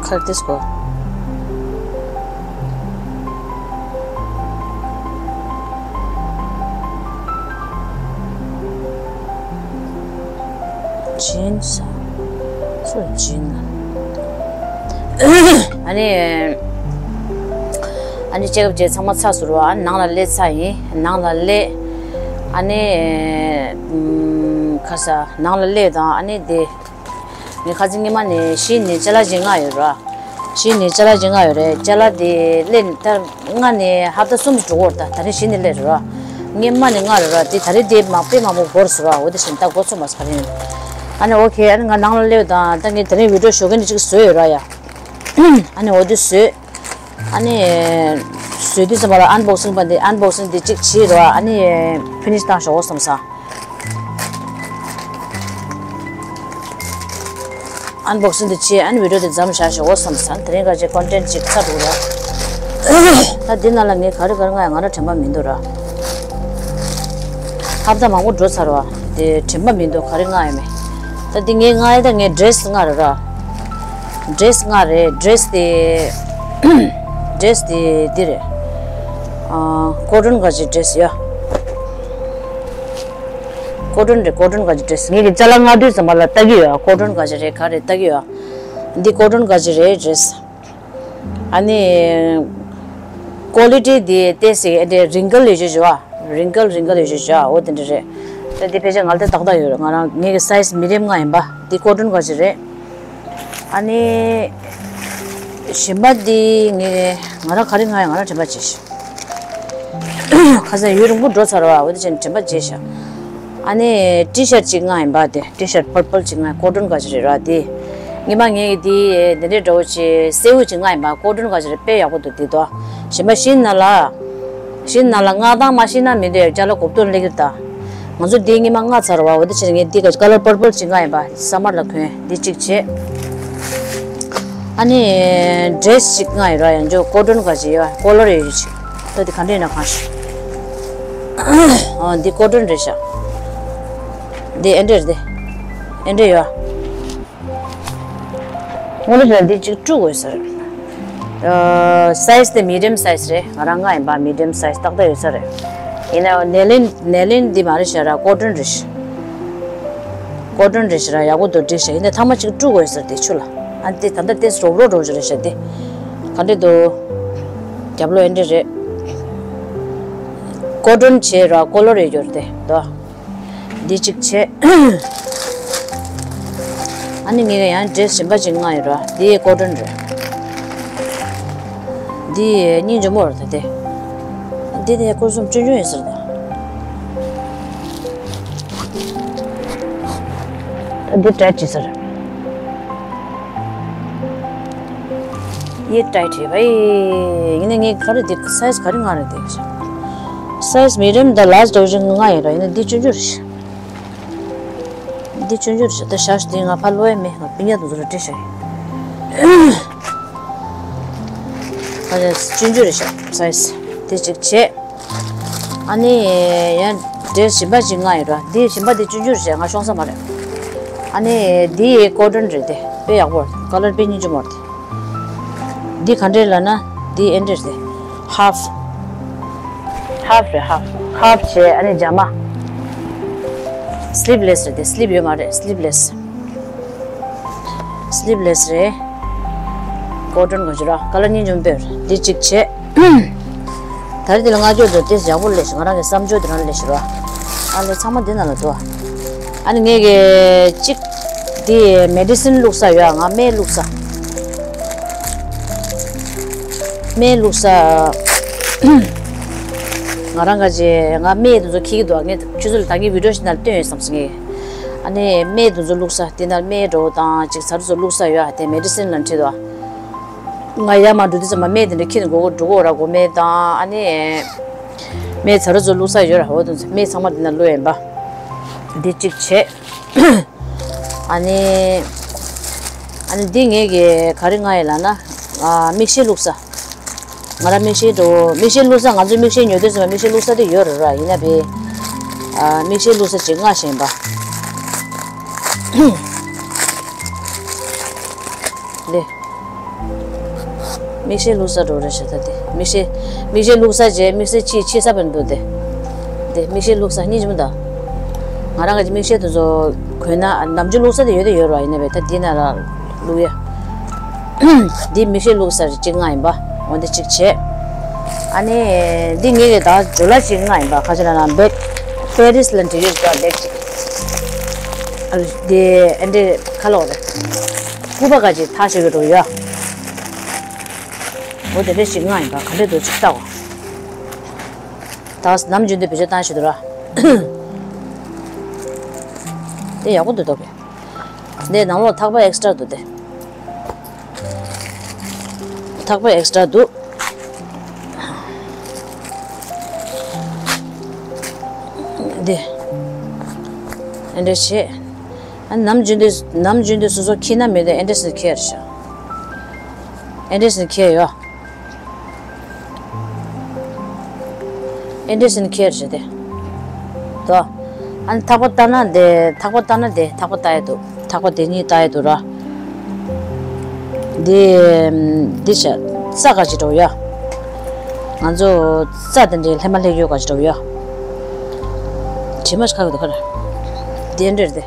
ཁར་ཏིས་གོ། ཇིན་ས། སུ་ཇིན་ན། ཨ་ནི། ཨ་ནི་ཅེག་ཨབ་བྱས་ཚང་མ་ཚར་སོང་ར། ཨ་ནི་ནང་ལ་སླེབས་ཚར་ཡིན། ནང་ལ་སླེབས། ཨ་ནི། ཨུམ། ཁ་ས་ནང་ལ་སླེབས་དང་། ཨ་ནི་དེ། ངས་ཁ་སང་སྔོན་མ་ནས་གཞི་ནས་ཅ་ལག་ཅིག་མངགས་ཡོད་ར། གཞི་ནས་ཅ་ལག་ཅིག་མངགས་ཡོད་རེད། ཅ་ལག་དེ་སླེབས་ནས་ད་མངགས་ནས་ཧབ་ཏ་གསུམ་འགྲོ་གི་རེད། ད་ད་རིང་གཞི་ནས་སླེབས་རེད་ར། སྔོན་མ་ནས་མངགས་རེད་ར། དེ་ད་རེས་དེ་མ་དཔེ་མང་པོ་འགོར་སོང་ར། འོ་དེ་བཞིན་ད་འགོ་ཚུགས་མ་སོང་ག་རེ་ཡིན། ཨ་ནི་ཨོ་ཁེ། ཨ་ནི་ང་ནང་ལ་སླེབས་དང་། ད་ངས་དེ་རིང་བི་ཌི་ཡོ་ཞོགས་ཀས་ནས་ཅིག་བཟོས་ཡོད་ར་ཡ། ཨ་ནི་འོ་དེ་བཟོས། ཨ་ནི་བཟོས་དུས་ཙམ་པ་ལ་ཨན་བོག་སིང་པ་འདི། ཨན་བོག་སིང་འདི་གཅིག་བྱས་རོགས། ཨ་ནི་ཕི་ནིཤ་བཏང་ཞོག་བསམ་ས། ཨན་བོག་སིང་འདི་བྱས། ཨ་ནི་བི་ཌི་ཡོ་འདི་མཚམས་བཞག་ཞོག་བསམ་ས། དེ་རིང་ག་ཅིག་ཀོན་ཊེན་ཊི་ཅིག་ཚར་འདུག་ར། ད་འདི་ནང་ལ་ངས་ག་རེ་ག་རེ་མངགས་ཡ་ང་རང་དྲན་པ་མི་འདུག་ར། ཧབ་ཏ་མང་པོ་འགྲོ་ཚར་བ། དེ་དྲན་པ་མི་འདུག་ག་རེ་མངགས་ཡ་མེད། ད་འདི་ངས་མངགས་ཡ། ད་ངས་ཌི་རེ་སི་མངགས་རེད་ར། ཌི་རེ་སི་མངགས་རེད། ཌི་རེ་སི་དེ། ཌི་རེ་སི་དེ་འདི་རེད། ཨ། ཀོ་ཊོན་ག་ཅིག་ཌི་རེ་སི་ཡ། ཀོ་ཊོན་རེད། ཀོ་ཊོན་ག་ཅིག་ཌི་རེ་སི། ངས་ཀྱི་ཅ་ལག་མངགས་དུས་ཙམ་པ་ལ་ལྟ་གི་ཡོད། ཀོ་ཊོན་ག་ཅིག་རེད། ག་རེད་ལྟ་གི་ཡོད། འདི་ཀོ་ཊོན་ག་ཅིག་རེད། ཌི་རེ་སི། ཨ་ནི། ཀོ་ལི་ཊི་དེ་ཏོག་ཙམ་ཨེ་འདྲ་རིང་གལ་ཡོད་ཅོག་བྱུང་བ། རིང་གལ་རིང་གལ་ཡོད་ཅོག་བྱུང་བ། འོ་དེ་འདྲ་རེད། ད་འདི་ཕལ་ཆེར་ང་ལ་ད་ཏག་ཏག་ཡོད་རེད། ང་རང་ངེད་ཀྱི་སའི་ཛི་མི་ཌི་ཡམ་མངགས་ཡིན་པ། འདི་ཀོ་ཊོན་ག་ཅིག་རེད། ཨ་ནི། གཞན་པ་འདི་ངས་ང་རང་ག་རེ་མངགས་ཡ་ང་རང་དྲན་པ་བརྗེད་ཤག་ཁ་སང་ཡུན་རིང་པོ་འགྲོ་ཚར་བ། འོ་དེ་བྱས་ནས་དྲན་པ་བརྗེད་ཤག་ཨ་ནི་ཊི་ཤར་ཊི་ཅིག་མངགས་ཡིན་པ། དེ་ཊི་ཤར་ཊི་པར་པལ་ཅིག་མངགས། ཀོ་ཊོན་ག་ཅིག་རེད་ར་དེ། ངས་མ་ངས་ཀྱི་དེ་འདི་འདྲའི་འདྲ་བོ་ཅིག་སེར་པོ་ཅིག་མངགས་ཡིན་པ། ཀོ་ཊོན་ག་ཅིག་རེད། དཔེ་ཡག་པོ་འདུག་དེ་དོ། གཞན་པ་གཞི་ནང་ལ། གཞི་ནང་ལ་མངགས་སྟངས་མ་ཤེས་ན་མི་འདོད་ཡ། ཅ་ལག་གོ་བསྡུར་སླེབས་ཀྱི་རེད་ད། ང་ཚོ་འདི་སྔོན་མ་མངགས་ཚར་བ། འོ་དེ་བྱས་ནས་ངས་འདི་ག་ཅིག་ཀ་ལར་པར་པལ་ཅིག་མངགས་ཡིན་པ། སམ་མར་ལ་གོན། འདི་གཅིག་བྱས། ཨ་ནི་ཌི་རེ་སི་ཅིག་མངགས་ཡིན་ར། ཡང་ཅིག་ཀོ་ཊོན་ག་ཅིག་ཡོད། ཀོ་ལར་ཡོད་ཅིག་ད་འདི་ག་འདྲ་ཡིན་ན་གང་ཤེས། ཨ་འདི་ཀོ་ཊོན་རེད་ཤག་འདི་ཨེ་འདྲ་རེད། འདི་ཨེ་འདྲ་ཡོད། སྔོན་ལ་འདི་གཅིག་དཀྲུག་དགོས་ཟེར། ཨ་སའི་ཛི་དེ་མི་ཌི་ཡམ་སའི་ཛི་རེད། ང་རང་མངགས་ཡིན་པ། མི་ཌི་ཡམ་སའི་ཛི་ཏག་ཏག་ཡོད་ས་རེད། ཡིན་ནའང་ནེ་ལེན་ནེ་ལེན་འདི་མ་རེད་ཤག་ར། ཀོ་ཊོན་རེད་ཤག་ཀོ་ཊོན་རེད་ཤག་ར། ཡག་པོ་འདུག་འགྲིག་ཤག་ཡིན་ནའི་ཐ་མ་གཅིག་དཀྲུག་དགོས་ཟེར་དེ་ཆུ་ལ། ཨ་འདི་ད་ལྟ་དེ་རོབ་རོབ་འགྲོ་བཞིན་རེད་ཤག་འདི་ག་འདྲ་འདུག་རྒྱབ་ལོགས་ཨེ་འདྲ་རེད། ཀོ་ཊོན་བྱས་ར། ཀོ་ལར་ཡོད་རྒྱུ་རེད་དེ་དོ། འདི་གཅིག་བྱས། ཨ་ནི་ངས་ཡང་ཌི་རེ་སི་གཞན་པ་ཅིག་མངགས་ཡོད་ར། འདི་ཀོ་ཊོན་རེད། འདི་སྙིང་རྗེ་མོ་རེད་ད་དེ། འདི་ནས་ཁོ་གསུམ་ཆུང་ཆུང་ཡིན་ཟེར་ད། འདི་ཊའིཊ་བྱེད་ས་རེད། ཡེ་ཊའིཊ་བྱེད་པ་ཡེ། ཡིན་ནའི་ངས་ག་རེ་འདི་སའི་ཛི་ག་རེ་མངགས་རེད་འདི། སའི་ཛི་མི་ཌི་ཡམ་དང་ལཱར་ཇི་འདྲ་བོ་ཅིག་མངགས་ཡིན་ར། ཡིན་ནའི་འདི་ཆུང་ཆུང་རེད། འདི་ཆུང་ཆུང་རེད་ཤག་ད་ཞག་ཤིག་འདི་ང་ཕར་ལོག་ཡ་མེད། ང་སྤུན་ཀྱག་དེ་ཚོ་ལ་སྤྲད་བཞག་ཡིན། ཨ་ནི་ཆུང་ཆུང་རེད་ཤག་སའི་ཛི། དེ་གཅིག་བྱས། ཨ་ནི་ཡང་ཌི་རེ་སི་གཞན་པ་ཞིག་མངགས་ཡོད་ར། འདི་གཞན་པ་འདི་ཆུང་ཆུང་རེད་ཤག་ང་ཤོང་ས་མ་རེད། ཨ་ནི་འདི་ཀོ་ཊོན་རེད་དེ། དཔེ་ཡག་པོ་རེད། ཀ་ལར་དཔེ་སྙིང་རྗེ་མོ་རེད་དེ། འདི་ག་འདྲས་ལབ་ན་འདི་ཨེ་འདྲས་རེད། ཧཱཕ། ཧཱཕ་རེད། ཧཱཕ། ཧཱཕ་བྱས། ཨ་ནི་ཇ་མ། སི་ལིབ་ལེ་སི་རེད་དེ། སི་ལིབ་ཡོད་མ་རེད། སི་ལིབ་ལེ་སི། སི་ལིབ་ལེ་སི་རེད། ཀོ་ཊོན་ག་ཅིག་ར། ཀ་ལར་སྙིང་རྗེ་མོ་དཔེ་རེད། འདི་གཅིག་བྱས། ད་རེས་འདི་ལ་ང་ཚོ་ཚོ་ཏོག་ཙམ་ཡག་པོ་སླེབས་ཤག་ང་རང་གི་བསམ་ཚུལ་དེ་རང་སླེབས་ཤག་ར། ཨ་ལས་ཚང་མ་འདི་ནང་ལ་འདུག་ཨ་ནི་ངས་གི་གཅིག་འདི་མེ་ཌི་སིན་བླུགས་ས་ཡོད། ང་སྨན་བླུགས་ས། སྨན་བླུགས་ས། ང་རང་ག་ཅིག་ང་སྨན་དེ་ཚོ་འཁྱེར་གྱི་འདུག་ངས་ཁྱོད་ཚོ་ལ་ད་གིན་བི་ཌི་ཡོ་ཞིག་ནང་ལ་སྟོན་ཡོད་བསམ་སོང་ངས། ཨ་ནི་སྨན་དེ་ཚོ་བླུགས་ས་དེ་ནང་སྨན་འདྲ་བོ་དང་ཅིག་ཚ་རུ་ཚོ་བླུགས་ས་ཡོད། ཨ་དེ་མེ་ཌི་སིན་ལ་འཁྲིད་འདུག་ང་ཡར་མར་འགྲོ་དུས་ཙམ་པ་སྨན་དེ་འདྲ་འཁྱེར་ནས་འགྲོ་དགོས་འགྲོ་གི་ཡོད་ར། འགོག་སྨན་དང་ཨ་ནི་སྨན་ཚ་རུ་ཚོ་བླུགས་ས་ཡོད་ར། འོ་དེ་ཚོ་སྨན་ཚང་མ་དེ་ནང་བླུགས་ཡིན་པ། འདི་གཅིག་བྱས། ཨ་ནི། ཨ་ནི་འདི་ངས་གི་ག་རེ་མངགས་ཡོད་ལབ་ན། ཨ་མིག་ཤེལ་བླུགས་ས། ང་རང་མིག་ཤེལ་འདྲ་བོ། མིག་ཤེལ་བླུགས་ས། ང་ཚོའི་མིག་ཤེལ་ཉོ་དུས་ཙམ་པ་མིག་ཤེལ་བླུགས་ས་དེ་ཡོད་རེད་ར། ཡིན་ན་བས། ཨ་མིག་ཤེལ་བླུགས་ས་ཅིག་མངགས་བཞིན་པ། འདི། མིག་ཤེལ་བླུགས་ས་འདྲ་བོ་རེད་ཤག་ད་དེ། མིག་ཤེལ། མིག་ཤེལ་བླུགས་ས་བྱས། མིག་ཤེལ་ཕྱིས་ཕྱིས་ས་བོན་འདུག་དེ། དེ་མིག་ཤེལ་བླུགས་ས་སྙིང་རྗེ་མོ་ད། ང་རང་གི་མིག་ཤེལ་དེ་ཚོ་གོན་ན་ནམ་རྒྱུན་བླུགས་ས་དེ་ཡོད་དེ་ཡོད་ར། ཡིན་ན་བས་ད་འདི་ནང་ལ་བླུགས་ཡ། འདི་མིག་ཤེལ་བླུགས་ས་གཅིག་མངགས་ཡིན་པ། འོ་འདི་གཅིག་བྱས། ཨ་ནི་འདི་ངས་གི་ད་ཇོ་ལ་གཅིག་མངགས་ཡིན་པ། ག་ཅི་ལབ་ན་བེག་པེ་རིས་ལ་འབྲི་ཡོད་པ་བེག་གཅིག་ཨ་འདི་ཨེ་འདྲས་ཁ་ལོག་རེད། སྐུད་པ་ག་ཅིག་ཐག་ཆོད་གི་འགྲོ་གི་ཡོད། འོ་དེ་འདྲས་ཞིག་མངགས་ཡིན་པ། ག་འདྲས་འདུག་ཅིག་ལྟ་འོ། ད་ནམ་རྒྱུན་དུ་བེད་སྤྱོད་བཏང་ཞིག་འདུག་ར། དེ་ཡག་པོ་འདུག་འདུག་གི་འདི་ནང་ལོགས་ཐག་པ་ཨེག་སི་ཊྲ་འདུག་དེ། ཐག་པ་ཨེག་སི་ཊྲ་འདུག་འདི། ཨེ་འདྲས་བྱས། ཨ་ནམ་རྒྱུན་དུ་ནམ་རྒྱུན་དུ་སོ་སོ་འཁྱེར་ན་མེད་དུ་ཨེ་འདྲས་སུ་འཁྱེར་ཤག་ཨེ་འདྲས་སུ་འཁྱེར་ཡོད། ཨེ་འདྲས་སུ་འཁྱེར་ཤག་དེ། དོ། ཨ་ནི་ཐག་པ་བཏགས་ན་དེ། ཐག་པ་བཏགས་ན་དེ། ཐག་པ་བཏགས་ཡ་འདུག་ཐག་པ་དེ་གཉིས་བཏགས་ཡ་འདུག་ར། འདི། འདི་བྱས། རྩྭ་ག་ཅིག་འདྲ་བོ་ཡ། ང་ཚོ་རྩྭ་དེ་འདྲའི་ལྷས་མ་ལྷས་ཡོད་ག་ཅིག་འདྲ་བོ་ཡ། དྲི་མ་ཞིག་ཁ་གི་འདུག་ཁ་ར། འདི་འདྲ་རེད་དེ།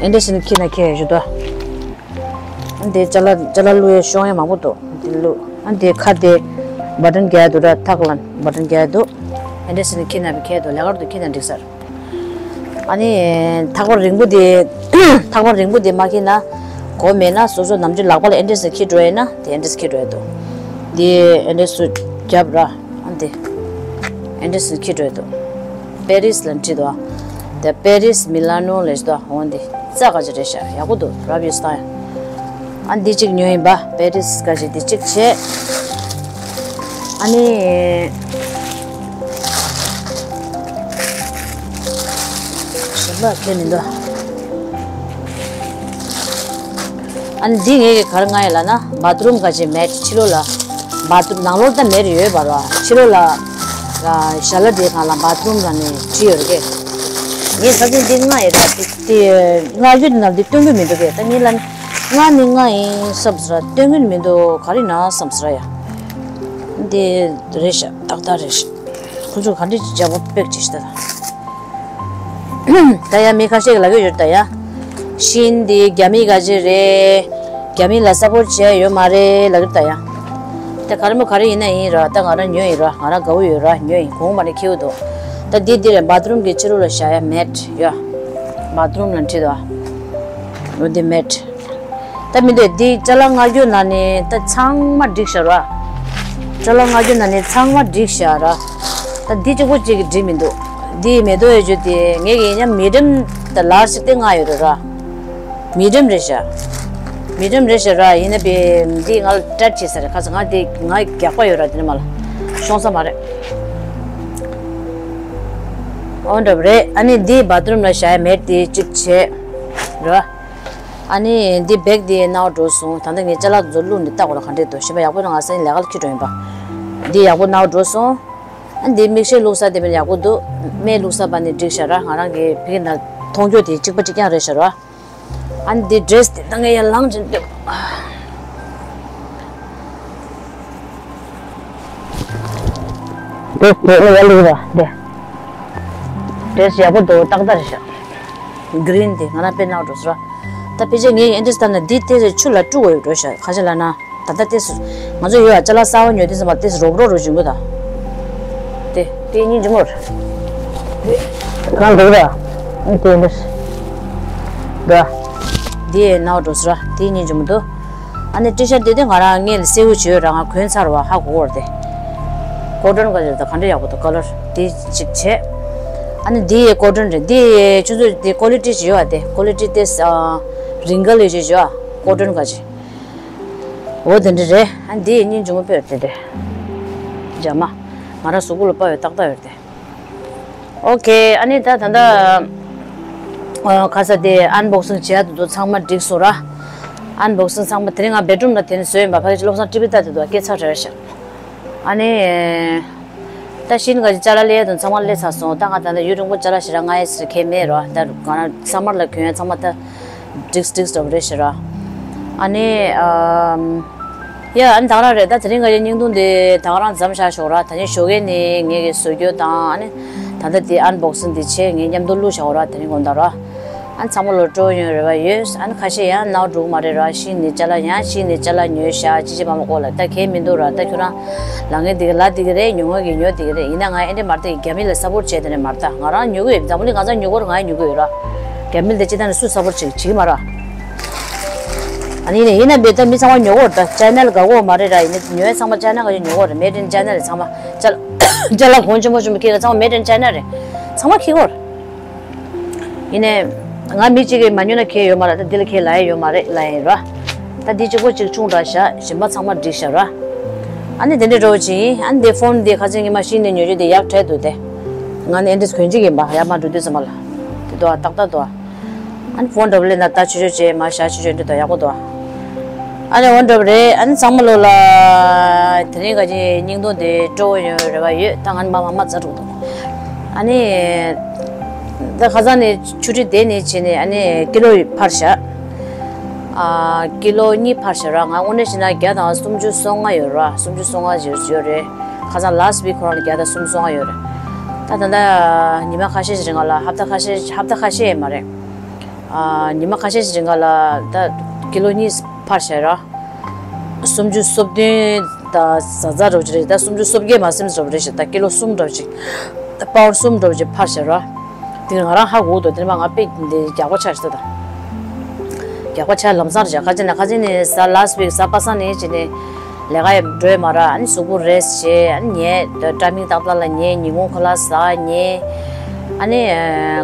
ཨེ་འདྲས་སུ་འཁྱེར་ན་འཁྱེར་ཡ་ཞིག་འདུག་འདི་ཅ་ལག་ཅ་ལག་བླུག་ཡ་ཤོང་ཡ་མང་པོ་འདུག་འདི་བླུག་ཨ་འདི་ཁ་དེ་བ་ཊན་རྒྱག་ཡ་འདུག་ར། ཐག་ལ་བ་ཊན་རྒྱག་ཡ་འདུག་ཨེ་འདྲས་སུ་འཁྱེར་ན་བི་འཁྱེར་འདུག་ལས་ཀ་འདུག་འཁྱེར་ན་འགྲིག་ས་རེད། ཨ་ནི་ཐག་པ་རིང་པོ་དེ། ཐག་པ་རིང་པོ་དེ་མ་འཁྱེར་ན། གོ་མེད་ན་སོ་སོ་ནམ་རྒྱུན་ལག་པ་ལ་ཨེ་འདྲས་སུ་འཁྱེར་འགྲོ་ཡ་ན་དེ་ཨེ་འདྲས་སུ་འཁྱེར་འགྲོ་ཡ་འདུག་འདི་ཨེ་འདྲས་སུ་རྒྱབ་ར། ཨ་འདི། ཨེ་འདྲས་སུ་འཁྱེར་འགྲོ་ཡ་འདུག་པེ་རིས་ལ་འཁྲིད་འདུག་དེ་པེ་རིས་མི་ལ་ནོ་ལས་འདུག་འོ་འདི། རྩྭ་ག་ཅིག་རེད་ཤག་ཡག་པོ་འདུག་རབ་ཡོད་སྟངས་ཡ། ཨ་འདི་གཅིག་ཉོས་ཡིན་པ། པེ་རིས་ག་ཅིག་འདི་གཅིག་བྱས། ཨ་ནི། ལ་ཁྱོད་མི་འདུག་ཨ་ནི་འདི་ངས་ཀྱི་གར་ང་ཡི་ལ་ན་བཱ་ཐི་རུམ་ག་ཅེ་མེད་ཕྱི་ལོ་ལ། བཱ་ཐི་རུམ་ནང་ལོགས་ད་མེད་ཡོད་པ་ར། ཕྱི་ལོ་ལ་ཞལ་ལ་དེ་གང་ལ་བཱ་ཐི་རུམ་ལ་ནས་བྲིས་ཡོད་རེད་གས། ངས་ས་ཆེན་འདི་ང་ཡི་ར་དེ་དེ་ང་ཡོད་ན་འདི་སྟོན་གི་མི་འདུག་གས། ད་ངས་ལ་ང་ནི་ང་ཡིན་བསམ་ཟེར་ར་སྟོན་གི་མི་འདུག་ག་རེ་ན་བསམ་ཟེར་ར་ཡ། འདི་རེད་ཤག་ཏག་ཏག་རེད་ཤག་ཁོ་ཚོ་ག་འདྲ་ཅིག་འཇབ་པོ་པེག་ཅིག་ཤི་ད། ད་ཡ་མི་ཁ་ཤས་ཀྱི་ལབ་ཀྱི་ཡོད་ད་ཡ། ཤིན་འདི་རྒྱ་མི་ག་ཅི་རེད། རྒྱ་མི་ལ་སཔོར་བྱས་ཡོད་མ་རེད་ལབ་ཀྱི་ད་ཡ། ད་ག་རེ་མོ་ག་རེ་ཡིན་ན་ཡིན་ར། ད་ང་རང་ཉོས་ཡིན་ར། ང་རང་དགའ་བོ་ཡོད་ར། ཉོས་ཡིན། གོང་མ་ནས་ཁྱེར་འདུག་ད་འདི་འདི་རེད། བཱ་ཐི་རུམ་གྱི་ཕྱི་རོལ་ལ་བཞག་ཡ་མེད་ཡ། བཱ་ཐི་རུམ་ལ་འཁྲིད་དོ། འོ་འདི་མེད། ད་མི་འདུག་འདི་ཅ་ལག་མངགས་རྒྱུ་ན་ནི་ད་ཚང་མ་འགྲིག་ཤག་ར། ཅ་ལག་མངགས་རྒྱུ་ན་ནི་ཚང་མ་འགྲིག་ཤག་ར། ད་འདི་གཅིག་པོ་གཅིག་གིས་འགྲིག་མི་འདུག་འདི་མེ་ཏོག་ཡོད་རྒྱུ་དེ་ངས་ཀྱི་ཡང་མི་ཌི་ཡམ་ད་ལཱར་ཇི་དེ་མངགས་ཡོད་རེད་ར། མི་ཌི་ཡམ་རེད་ཤག་མི་ཌི་ཡམ་རེད་ཤག་ར། ཡིན་ན་པའི་འདི་ང་ལ་ཊེཊ་བྱེད་ས་རེད། ཁ་ས་ང་དེ་ང་རྒྱགས་པ་ཡོད་ར། དེ་ནས་མ་ལ་ཤོང་ས་མ་རེད། འོ་འདྲ་པོ་རེད། ཨ་ནི་འདི་བཱ་ཐི་རུམ་ལ་བཞག་ཡ་མེད་དེ་གཅིག་བྱས་ར། ཨ་ནི་འདི་བེག་འདི་ནང་འགྲོ་སོང་། ད་ལྟ་ངས་ཅ་ལག་ཚོ་བླུགས་ནས་ལྟ་དགོས་ལ་ག་འདྲས་འདུག་ཤེས་པ་ཡག་པོ་རང་ང་སེམས་ལས་ཀ་ལ་ཁྱི་འགྲོ་ཡིན་པ། འདི་ཡག་པོ་ནང་འགྲོ་སོང་། ཨ་འདི་མིག་ཤེལ་བླུགས་ས་དེ་མིན་ཡག་པོ་འདུག་སྨན་བླུགས་ས་པ་ནི་འགྲིག་ཤག་ར། ང་རང་གི་ཕི་གི་ན་མཐོང་རྒྱུ་དེ་གཅིག་པ་གཅིག་རྐྱང་རེད་ཤག་ར། ཨ་འདི་ཌི་རེ་སི་དེ་ད་ངས་ཡར་ལངས་ཅིག་འདུག་ཌི་རེ་སི་དེ་ངས་ཡར་བླུགས་ར་དེ། ཌི་རེ་སི་ཡག་པོ་འདུག་ཏག་ཏག་རེད་ཤག་གི་རིན་དེ་ང་རང་དཔེ་ནག་འགྲོ་སོང་ར། ད་ཕལ་ཆེར་ངའི་ཨེ་འདྲས་ལྟ་ན་འདི་ལྟས་ཆུ་ལ་བཀྲུ་དགོས་ཡོད་འགྲོ་ཤག་ཁ་ཤས་ལ་ན་ད་ལྟ་ལྟས་སུ་ང་ཚོ་ཡོད་ཨ་ཅ་ལག་གསར་པ་ཉོས་དུས་ཙམ་པ་ལྟས་སུ་རོག་རོག་རོ་བྱུང་གི་ད། དེ་དེ་གཉིས་འཇུ་མོར། གང་འདུག་ར། ཨེ་དེ་འདྲས། ར། འདི་ནག་འགྲོ་སོང་ར། དེ་གཉིས་འཇུ་མོ་འདུག་ཨ་ནི་ཊི་ཤར་དེ་དེ་ང་རང་ངས་ལ་སེ་བུ་བྱོས་ར། ང་གོན་ཚར་བ་ཧ་གོ་བར་དེ། ཀོ་ཊོན་ག་ཅིག་ད་ག་འདྲ་ཡག་པོ་འདུག་ཀ་ལར་དེ་གཅིག་བྱས། ཨ་ནི་འདི་ཡི་ཀོ་ཊོན་རེད། འདི་ཡི་ཆུ་ཚོད་དེ་ཀོ་ལི་ཊི་ཞིག་ཡོད་ཨ། དེ་ཀོ་ལི་ཊི་དེ་ས་རིང་ག་ལས་ཞིག་ཡོད་ཨ། ཀོ་ཊོན་ག་ཅིག་འོ་དེ་འདྲ་རེད། ཨ་འདི་ཡི་སྙིང་རྗེ་མོ་དཔེ་རེད་དེ། རྒྱ་མ། ང་རང་གཟུགས་པོ་ལ་དཔའ་བའི་ཏག་ཏག་ཡོད་རེད་དེ། ཨོ་ཁེ། ཨ་ནི་ད་ད་ལྟ་ཁ་ས་དེ་ཨན་བོག་སིང་བྱེད་ཡ་དེ་ཚོ་ཚང་མ་འགྲིག་སོང་ར། ཨན་བོག་སིང་ཚང་མ་དེ་རིང་ང་བེད་རུམ་ལ་དེ་ནས་བཟོས་ཡིན་པ། ཕ་གི་ཅི་བློ་བཟང་ཀྲི་པི་ཏ་དེ་ཚོ་སྐད་ཆ་རེ་རེ་བཤད། ཨ་ནི། ད་ཤིན་ག་ཅི་ཅ་ལག་ལས་དང་ཚང་མ་ལས་ཚར་སོང་། ད་ང་ད་ལྟ་ཡུན་རིང་པོ་ཅ་ལག་ཞེ་དྲག་ང་ཡི་ཟེར་མཁན་མེད་རོ། ད་ང་རང་ས་མར་ལ་གྱོན་ཡ་ཚང་མ་ད་འགྲིག་འགྲིག་འདྲ་པོ་རེད་ཤག་ར། ཨ་ནི་ཨམ། ཡ་ཨ་ནི་ད་ག་རང་རེད། ད་དེ་རིང་ག་ཅི་བརྙན་ཐུང་དེ་ད་ག་རང་མཚམས་བཞག་ཞོག་ར། ད་ནི་ཞོགས་ཀས་ནས་ངས་ཀྱི་བཟོ་རྒྱུ་དང་ཨ་ནི་ད་ལྟ་དེ་ཨན་བོག་སིང་དེ་བྱས་ངས་མཉམ་དུ་བླུགས་བཞག་ར། དེ་རིང་དགོང་དག་ར། ཨ་ནི་ཚང་མ་ལོ་སྤྲོ་ཡོང་རེ་བ་ཡོད། ཨ་ནི་ཁ་ཤས་ཡང་ནག་འགྲོ་གི་མ་རེད་ར། ཤིན་ནས་ཅ་ལག་ཡང་ཤིན་ནས་ཅ་ལག་ཉོས་ཤག་ཅི་ཅི་མ་མ་ཀོ་ལ་ད་གལ་མི་འདུག་ར། ད་ཁྱོད་རང་ལ་ངས་འདི་གི་ལ་འདི་གི་རེད། ཉོ་ངོས་ཀྱི་ཉོ་འདི་གི་རེད། ཡིན་ན་ང་ཨེ་འདྲས་མ་རེད། ད་རྒྱ་མི་ལ་སཔོར་བྱས་དེ་ནས་མ་རེད། ད་ང་རང་ཉོ་གི་ཡོད། འཛམ་བུ་གླིང་གང་ས་ཉོ་གི་ཡོད་ར། ང་ཡང་ཉོ་གི་ཡོད་ར། རྒྱ་མི་ལ་ཅི་ད་ནས་སུ་སཔོར་བྱེད་བྱེད་ཀྱི་མ་ར། ཨ་ནི་ཡིན་ན་ཡིན་ན་བེ་ད་མི་ཚང་མ་ཉོ་གི་ཡོད་ར། ད་ཅའི་ན་ལ་དགའ་གི་ཡོད་མ་རེད་ར། ཡིན་ན་ཉོ་ཡ་ཚང་མ་ཅའི་ན་ག་ཅི་ཉོ་གི་ཡོད་ར། མེད་ཨིན་ཅའི་ན་རེད། ཚང་མ་ཅ་ཅ་ལག་གོང་ཆེན་པོ་ཆེན་པོ་ཁྱེད་ཀྱི་ཚང་མ་མེད་ཨིན་ཅའི་ན་རེད། ཚང་མ་ཁྱེད་ཀྱི་ཡོད་ར། ཡིན་ནའི། ང་མི་གཅིག་གིས་མ་ཉོས་ན་ཁྱད་ཡོད་མ་རེད། ད་འདི་ལ་ཁྱད་ལབ་ཡ་ཡོད་མ་རེད་ལབ་ཡ་ཡིན་ར། ད་འདི་གཅིག་པོ་གཅིག་ཆུང་དྲགས་ཤག་གཞན་པ་ཚང་མ་འགྲིག་ཤག་ར། ཨ་ནི་དེ་འདྲའི་འགྲོ་བ་ཅིག་ཡིན། ཨ་ནི་འདི་ཕོན་འདི་ཁ་སང་ཉི་མ་ཤིན་ནས་ཉོས་རྒྱུ་དེ་ཡག་དྲགས་འདུག་སྟེ། ང་ནི་ཨེ་འདྲས་གོན་གཅིག་ཡིན་པ། ཡར་མར་འགྲོ་དུས་ཙམ་པ་ལ། དེ་འདུག་ཨ། ཏག་ཏག་འདུག་ཨ། ཨ་ནི་ཕོན་འདྲ་པོ་ལེན་ན་ད་ཆུ་ཆུ་བྱས་མར་བཞག་ཆུ་ཆུ་འདྲ་དང་ཡག་པོ་འདུག་ཨ། ཨ་ནི་འོ་འདྲ་པོ་རེད། ཨ་ནི་ཚང་མ་ལོ་ལ་དེ་རིང་ག་ཅི་བརྙན་ཐུང་དེ་སྤྲོ་བོ་ཡོང་རེ་བ་ཡོད། ད་ང་ནི་མ་མ་མ་ཛ་འགྲོ་འདུག་ཨ་ནི་ད་ཁ་སང་ནས་ཆུ་ཁྲི་དེ་ནས་བྱས་ནས་ཨ་ནི་ཀི་ལོ་ཡི་འཕར་བཞག་ཨ་ཀི་ལོ་གཉིས་འཕར་བཞག་ར། ང་དངོས་གནས་བྱས་ན་བརྒྱ་དང་སུམ་ཅུ་སོ་ལྔ་ཡོད་ར། སུམ་ཅུ་སོ་ལྔ་ཡོད་ཡོད་རེད། ཁ་སང་ལཱ་སི་ཊི་ཝིག་ཁོ་རང་ལ་བརྒྱ་དང་སུམ་ཅུ་སོ་ལྔ་ཡོད་རེད། ད་ད་ལྟ་ཉི་མ་ཁ་ཤས་ཤིག་རིང་ལ་ཧབ་ཏ་ཁ་ཤས་ཧབ་ཏ་ཁ་ཤས་ཡས་མ་རེད། ཨ་ཉི་མ་ཁ་ཤས་ཤིག་རིང་ལ་ད་ཀི་ལོ་གཉིས་འཕར་བཞག་ར། སུམ་ཅུ་སོ་བདུན་དང་ཟ་ཟ་འདྲ་བོ་ཅིག་རེད། ད་སུམ་ཅུ་སོ་བརྒྱད་མ་ཟིན་འདྲ་བོ་རེད་ཤག་ད་ཀི་ལོ་གསུམ་འདྲ་བོ་ཅིག་ད་པའུན་གསུམ་འདྲ་བོ་ཅིག་འཕར་བཞག་ར། དེ་ང་རང་ཧ་གོ་འདུག་དེ་ནས་མ་ང་དཔེ་འདི་རྒྱགས་པ་ཆགས་ཤག་ད། རྒྱགས་པ་ཆགས་ལམ་སང་རེད་ཤག་ཁ་ཅིག་ན་ཁ་ཅིག་ནས་གཟའ་ལཱ་སི་ཊི་ཝིག་གཟའ་པ་སངས་ནས་ཅིག་ནས་ལས་ཀ་ཡང་འགྲོ་ཡ་མ་ར། ཨ་ནི་གཟུགས་པོ་རེ་སི་ཊི་བྱས། ཨ་ནི་ཉལ་ཊ་མིང་ཏག་ཏག་ལ་ཉལ། ཉིན་གུང་ཁ་ལག་ཟ་ཉལ། ཨ་ནི་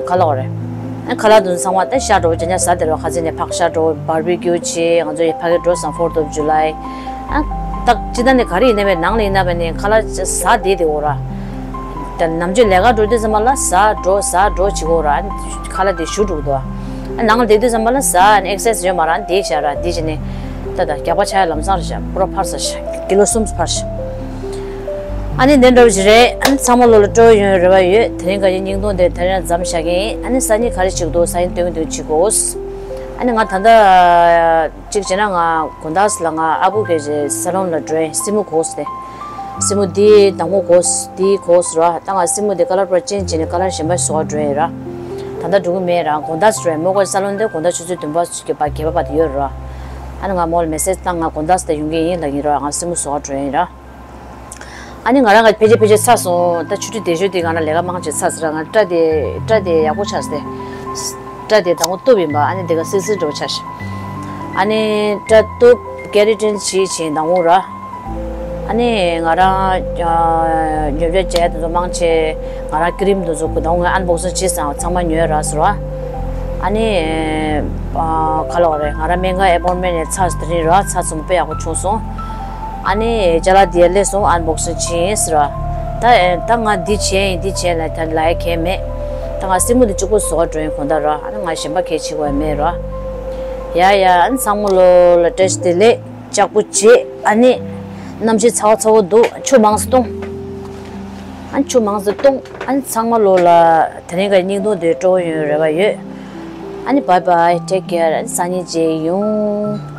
ཁ་ལག་རེད། ཨ་ནི་ཁ་ལག་དུ་ཚང་མ་ད་ཤ་འདྲ་བོ་ཅིག་ཉ་ཟ་དེ་ར། ཁ་ཅིག་ནས་ཕག་ཤ་འདྲ་བོ་བར་བི་ཀིའུ་བྱས། ང་ཚོ་ཡི་ཕ་གི་འགྲོ་སང་ཕོར་ཐོབ་ཇུ་ལའི། ཨ་ཏག་ཅི་ད་ནི་ག་རེ་ཡིན་ན་བས་ནང་ལ་ཡིན་ན་བས་ནི་ཁ་ལག་ཟ་བསྡད་དེ་འོ་ར། ད་ནམ་རྒྱུན་ལས་ཀ་འགྲོ་དུས་ཙམ་པ་ལ་ཟ་འགྲོ་ཟ་འགྲོ་བྱེད་དགོས་ར། ཁ་ལག་དེ་ཞུ་འགྲོ་གི་འདུག་ཨ་ནང་ལ་བསྡད་དུས་ཙམ་པ་ལ་ཟ་ཨེག་སར་སའིཛ་ཡོད་མ་ར། འདི་བྱ་ར་འདི་བྱས་ནས་ད་ད་རྒྱག་པ་ཆགས་ཡ་ལམ་སང་རེད་ཤག་པུ་ར་འཕར་ས་ཤག་ཀི་ལོ་གསུམ་འཕར་ཤག་ཨ་ནི་འདི་འདྲ་བ་ཞིག་རེད། ཨ་ནི་ཚང་མ་ལོ་ལ་སྤྲོ་ཡོང་རེ་བ་ཡོད། དེ་རིང་ག་ཡི་སྙིང་སྟོང་དེ་དེ་རིང་མཚམས་བཞག་གི་ཡིན། ཨ་ནི་སང་ཉིན་ག་རེ་བྱེད་ཀྱི་འདུག་སང་ཉིན་སྟོན་སྟོན་བྱེད་དགོས། ཨ་ནི་ང་ད་ལྟ་གཅིག་བྱས་ན་ང་དགོང་དག་ལ་ང་ཨ་བུ་གི་སེ་ལོན་ལ་འགྲོ་ཡིན། སེན་མོ་གོག་སྟེ། སེན་མོ་འདི་དང་པོ་གོག་འདི་གོག་ར། ད་ང་སེན་མོ་འདི་ཀ་ལར་པར་ཅེན་བྱས་ནས་ཀ་ལར་གཞན་པ་བཟོ་བ་འགྲོ་ཡིན་ར། ད་ལྟ་འགྲོ་གི་མེད་ར། དགོང་དག་འགྲོ་ཡིན། མོ་གི་སེ་ལོན་འདི་དགོང་དག་ཆུ་ཚོད་བདུན་པ་བརྒྱད་པ་བར་དུ་ཡོད་ར། ཨ་ནི་ང་མོ་ལ་མེ་སེ་ཇི་བཏང་། ང་དགོང་དག་ལ་ཡོང་གི་ཡིན་ལབ་ཡིན་ར། ང་སེན་མོ་བཟོ་བ་འགྲོ་ཡིན་ར། ཨ་ནི་ང་རང་ག་ཕལ་ཆེར་ཕལ་ཆེར་ཚར་སོང་། ད་ཆུ་ཚོད་དེ་ཞོ་དེ་གང་ལ་ལས་ཀ་མང་ཆེ་ཚར་ཟེར་ར། ང་སྐྲ་དེ་སྐྲ་དེ་ཡག་པོ་ཆགས་ཟེར། སྐྲ་དེ་དང་པོ་གཏུབ་ཡིན་པ། ཨ་ནི་དེ་ག་སིལ་སིལ་འགྲོ་ཆགས་ཤག་ཨ་ནི་སྐྲ་གཏུབ་ཀེ་ར་ཊིན་བྱས་བྱས་དང་པོ་ར། ཨ་ནི་ང་རང་ཉོ་ཆ་བྱས་དེ་ཚོ་མང་ཆེ། ང་རང་ཀི་རིམ་དེ་ཚོ་དང་པོ་ངས་ཨན་བོག་སིང་བྱས་ཙང་ཚང་མ་ཉོས་ར་ཟེར་བ། ཨ་ནི་ཨ་ག་ལ་བ་རེད། ང་རང་སྨན་ཁང་ཨེ་པོན་མེན་ནས་ཚར་དེ་རིང་ར་ཚར་ཚང་མ་དཔེ་ཡག་པོ་བྱུང་སོང་། ཨ་ནི་ཅ་ལག་འདི་ཡར་སླེབས་སོང་། ཨན་བོག་སིང་བྱས་ཡིན་ཟེར་བ། ད་ཨེ་ད་ང་འདི་བྱས་ཡིན་འདི་བྱས་ལ་ད་ལ་ཡ་གས་མེད། ད་ང་སེན་མོ་འདི་གཅིག་པོ་བཟོ་བ་འགྲོ་ཡིན་དགོང་དག་ར། ཨ་ནི་ང་གཞན་པ་གས་བྱེད་དགོས་ཡ་མེད་ར། ཡ་ཡ། ཨ་ནི་ཚང་མ་ལོ་ལ་བཀྲ་ཤིས་བདེ་ལེགས། ལྕགས་པོ་བྱེད། ཨ་ནི་གནམ་གཤིས་ཚ་བ་ཚ་བོ་འདུག་ཆུ་མང་ཙམ་བཏུང་། ཨ་ནི་ཆུ་མང་ཙམ་བཏུང་། ཨ་ནི་ཚང་མ་ལོ་ལ་དེ་རིང་ག་སྙིང་སྟོང་དེ་སྤྲོ་བོ་ཡོང་རེ་བ་ཡོད། ཨ་ནི་བའི་བའི། ཊེག་ཀེར། ཨ་ནི་སང་ཉིན་མཇལ་ཡོང་།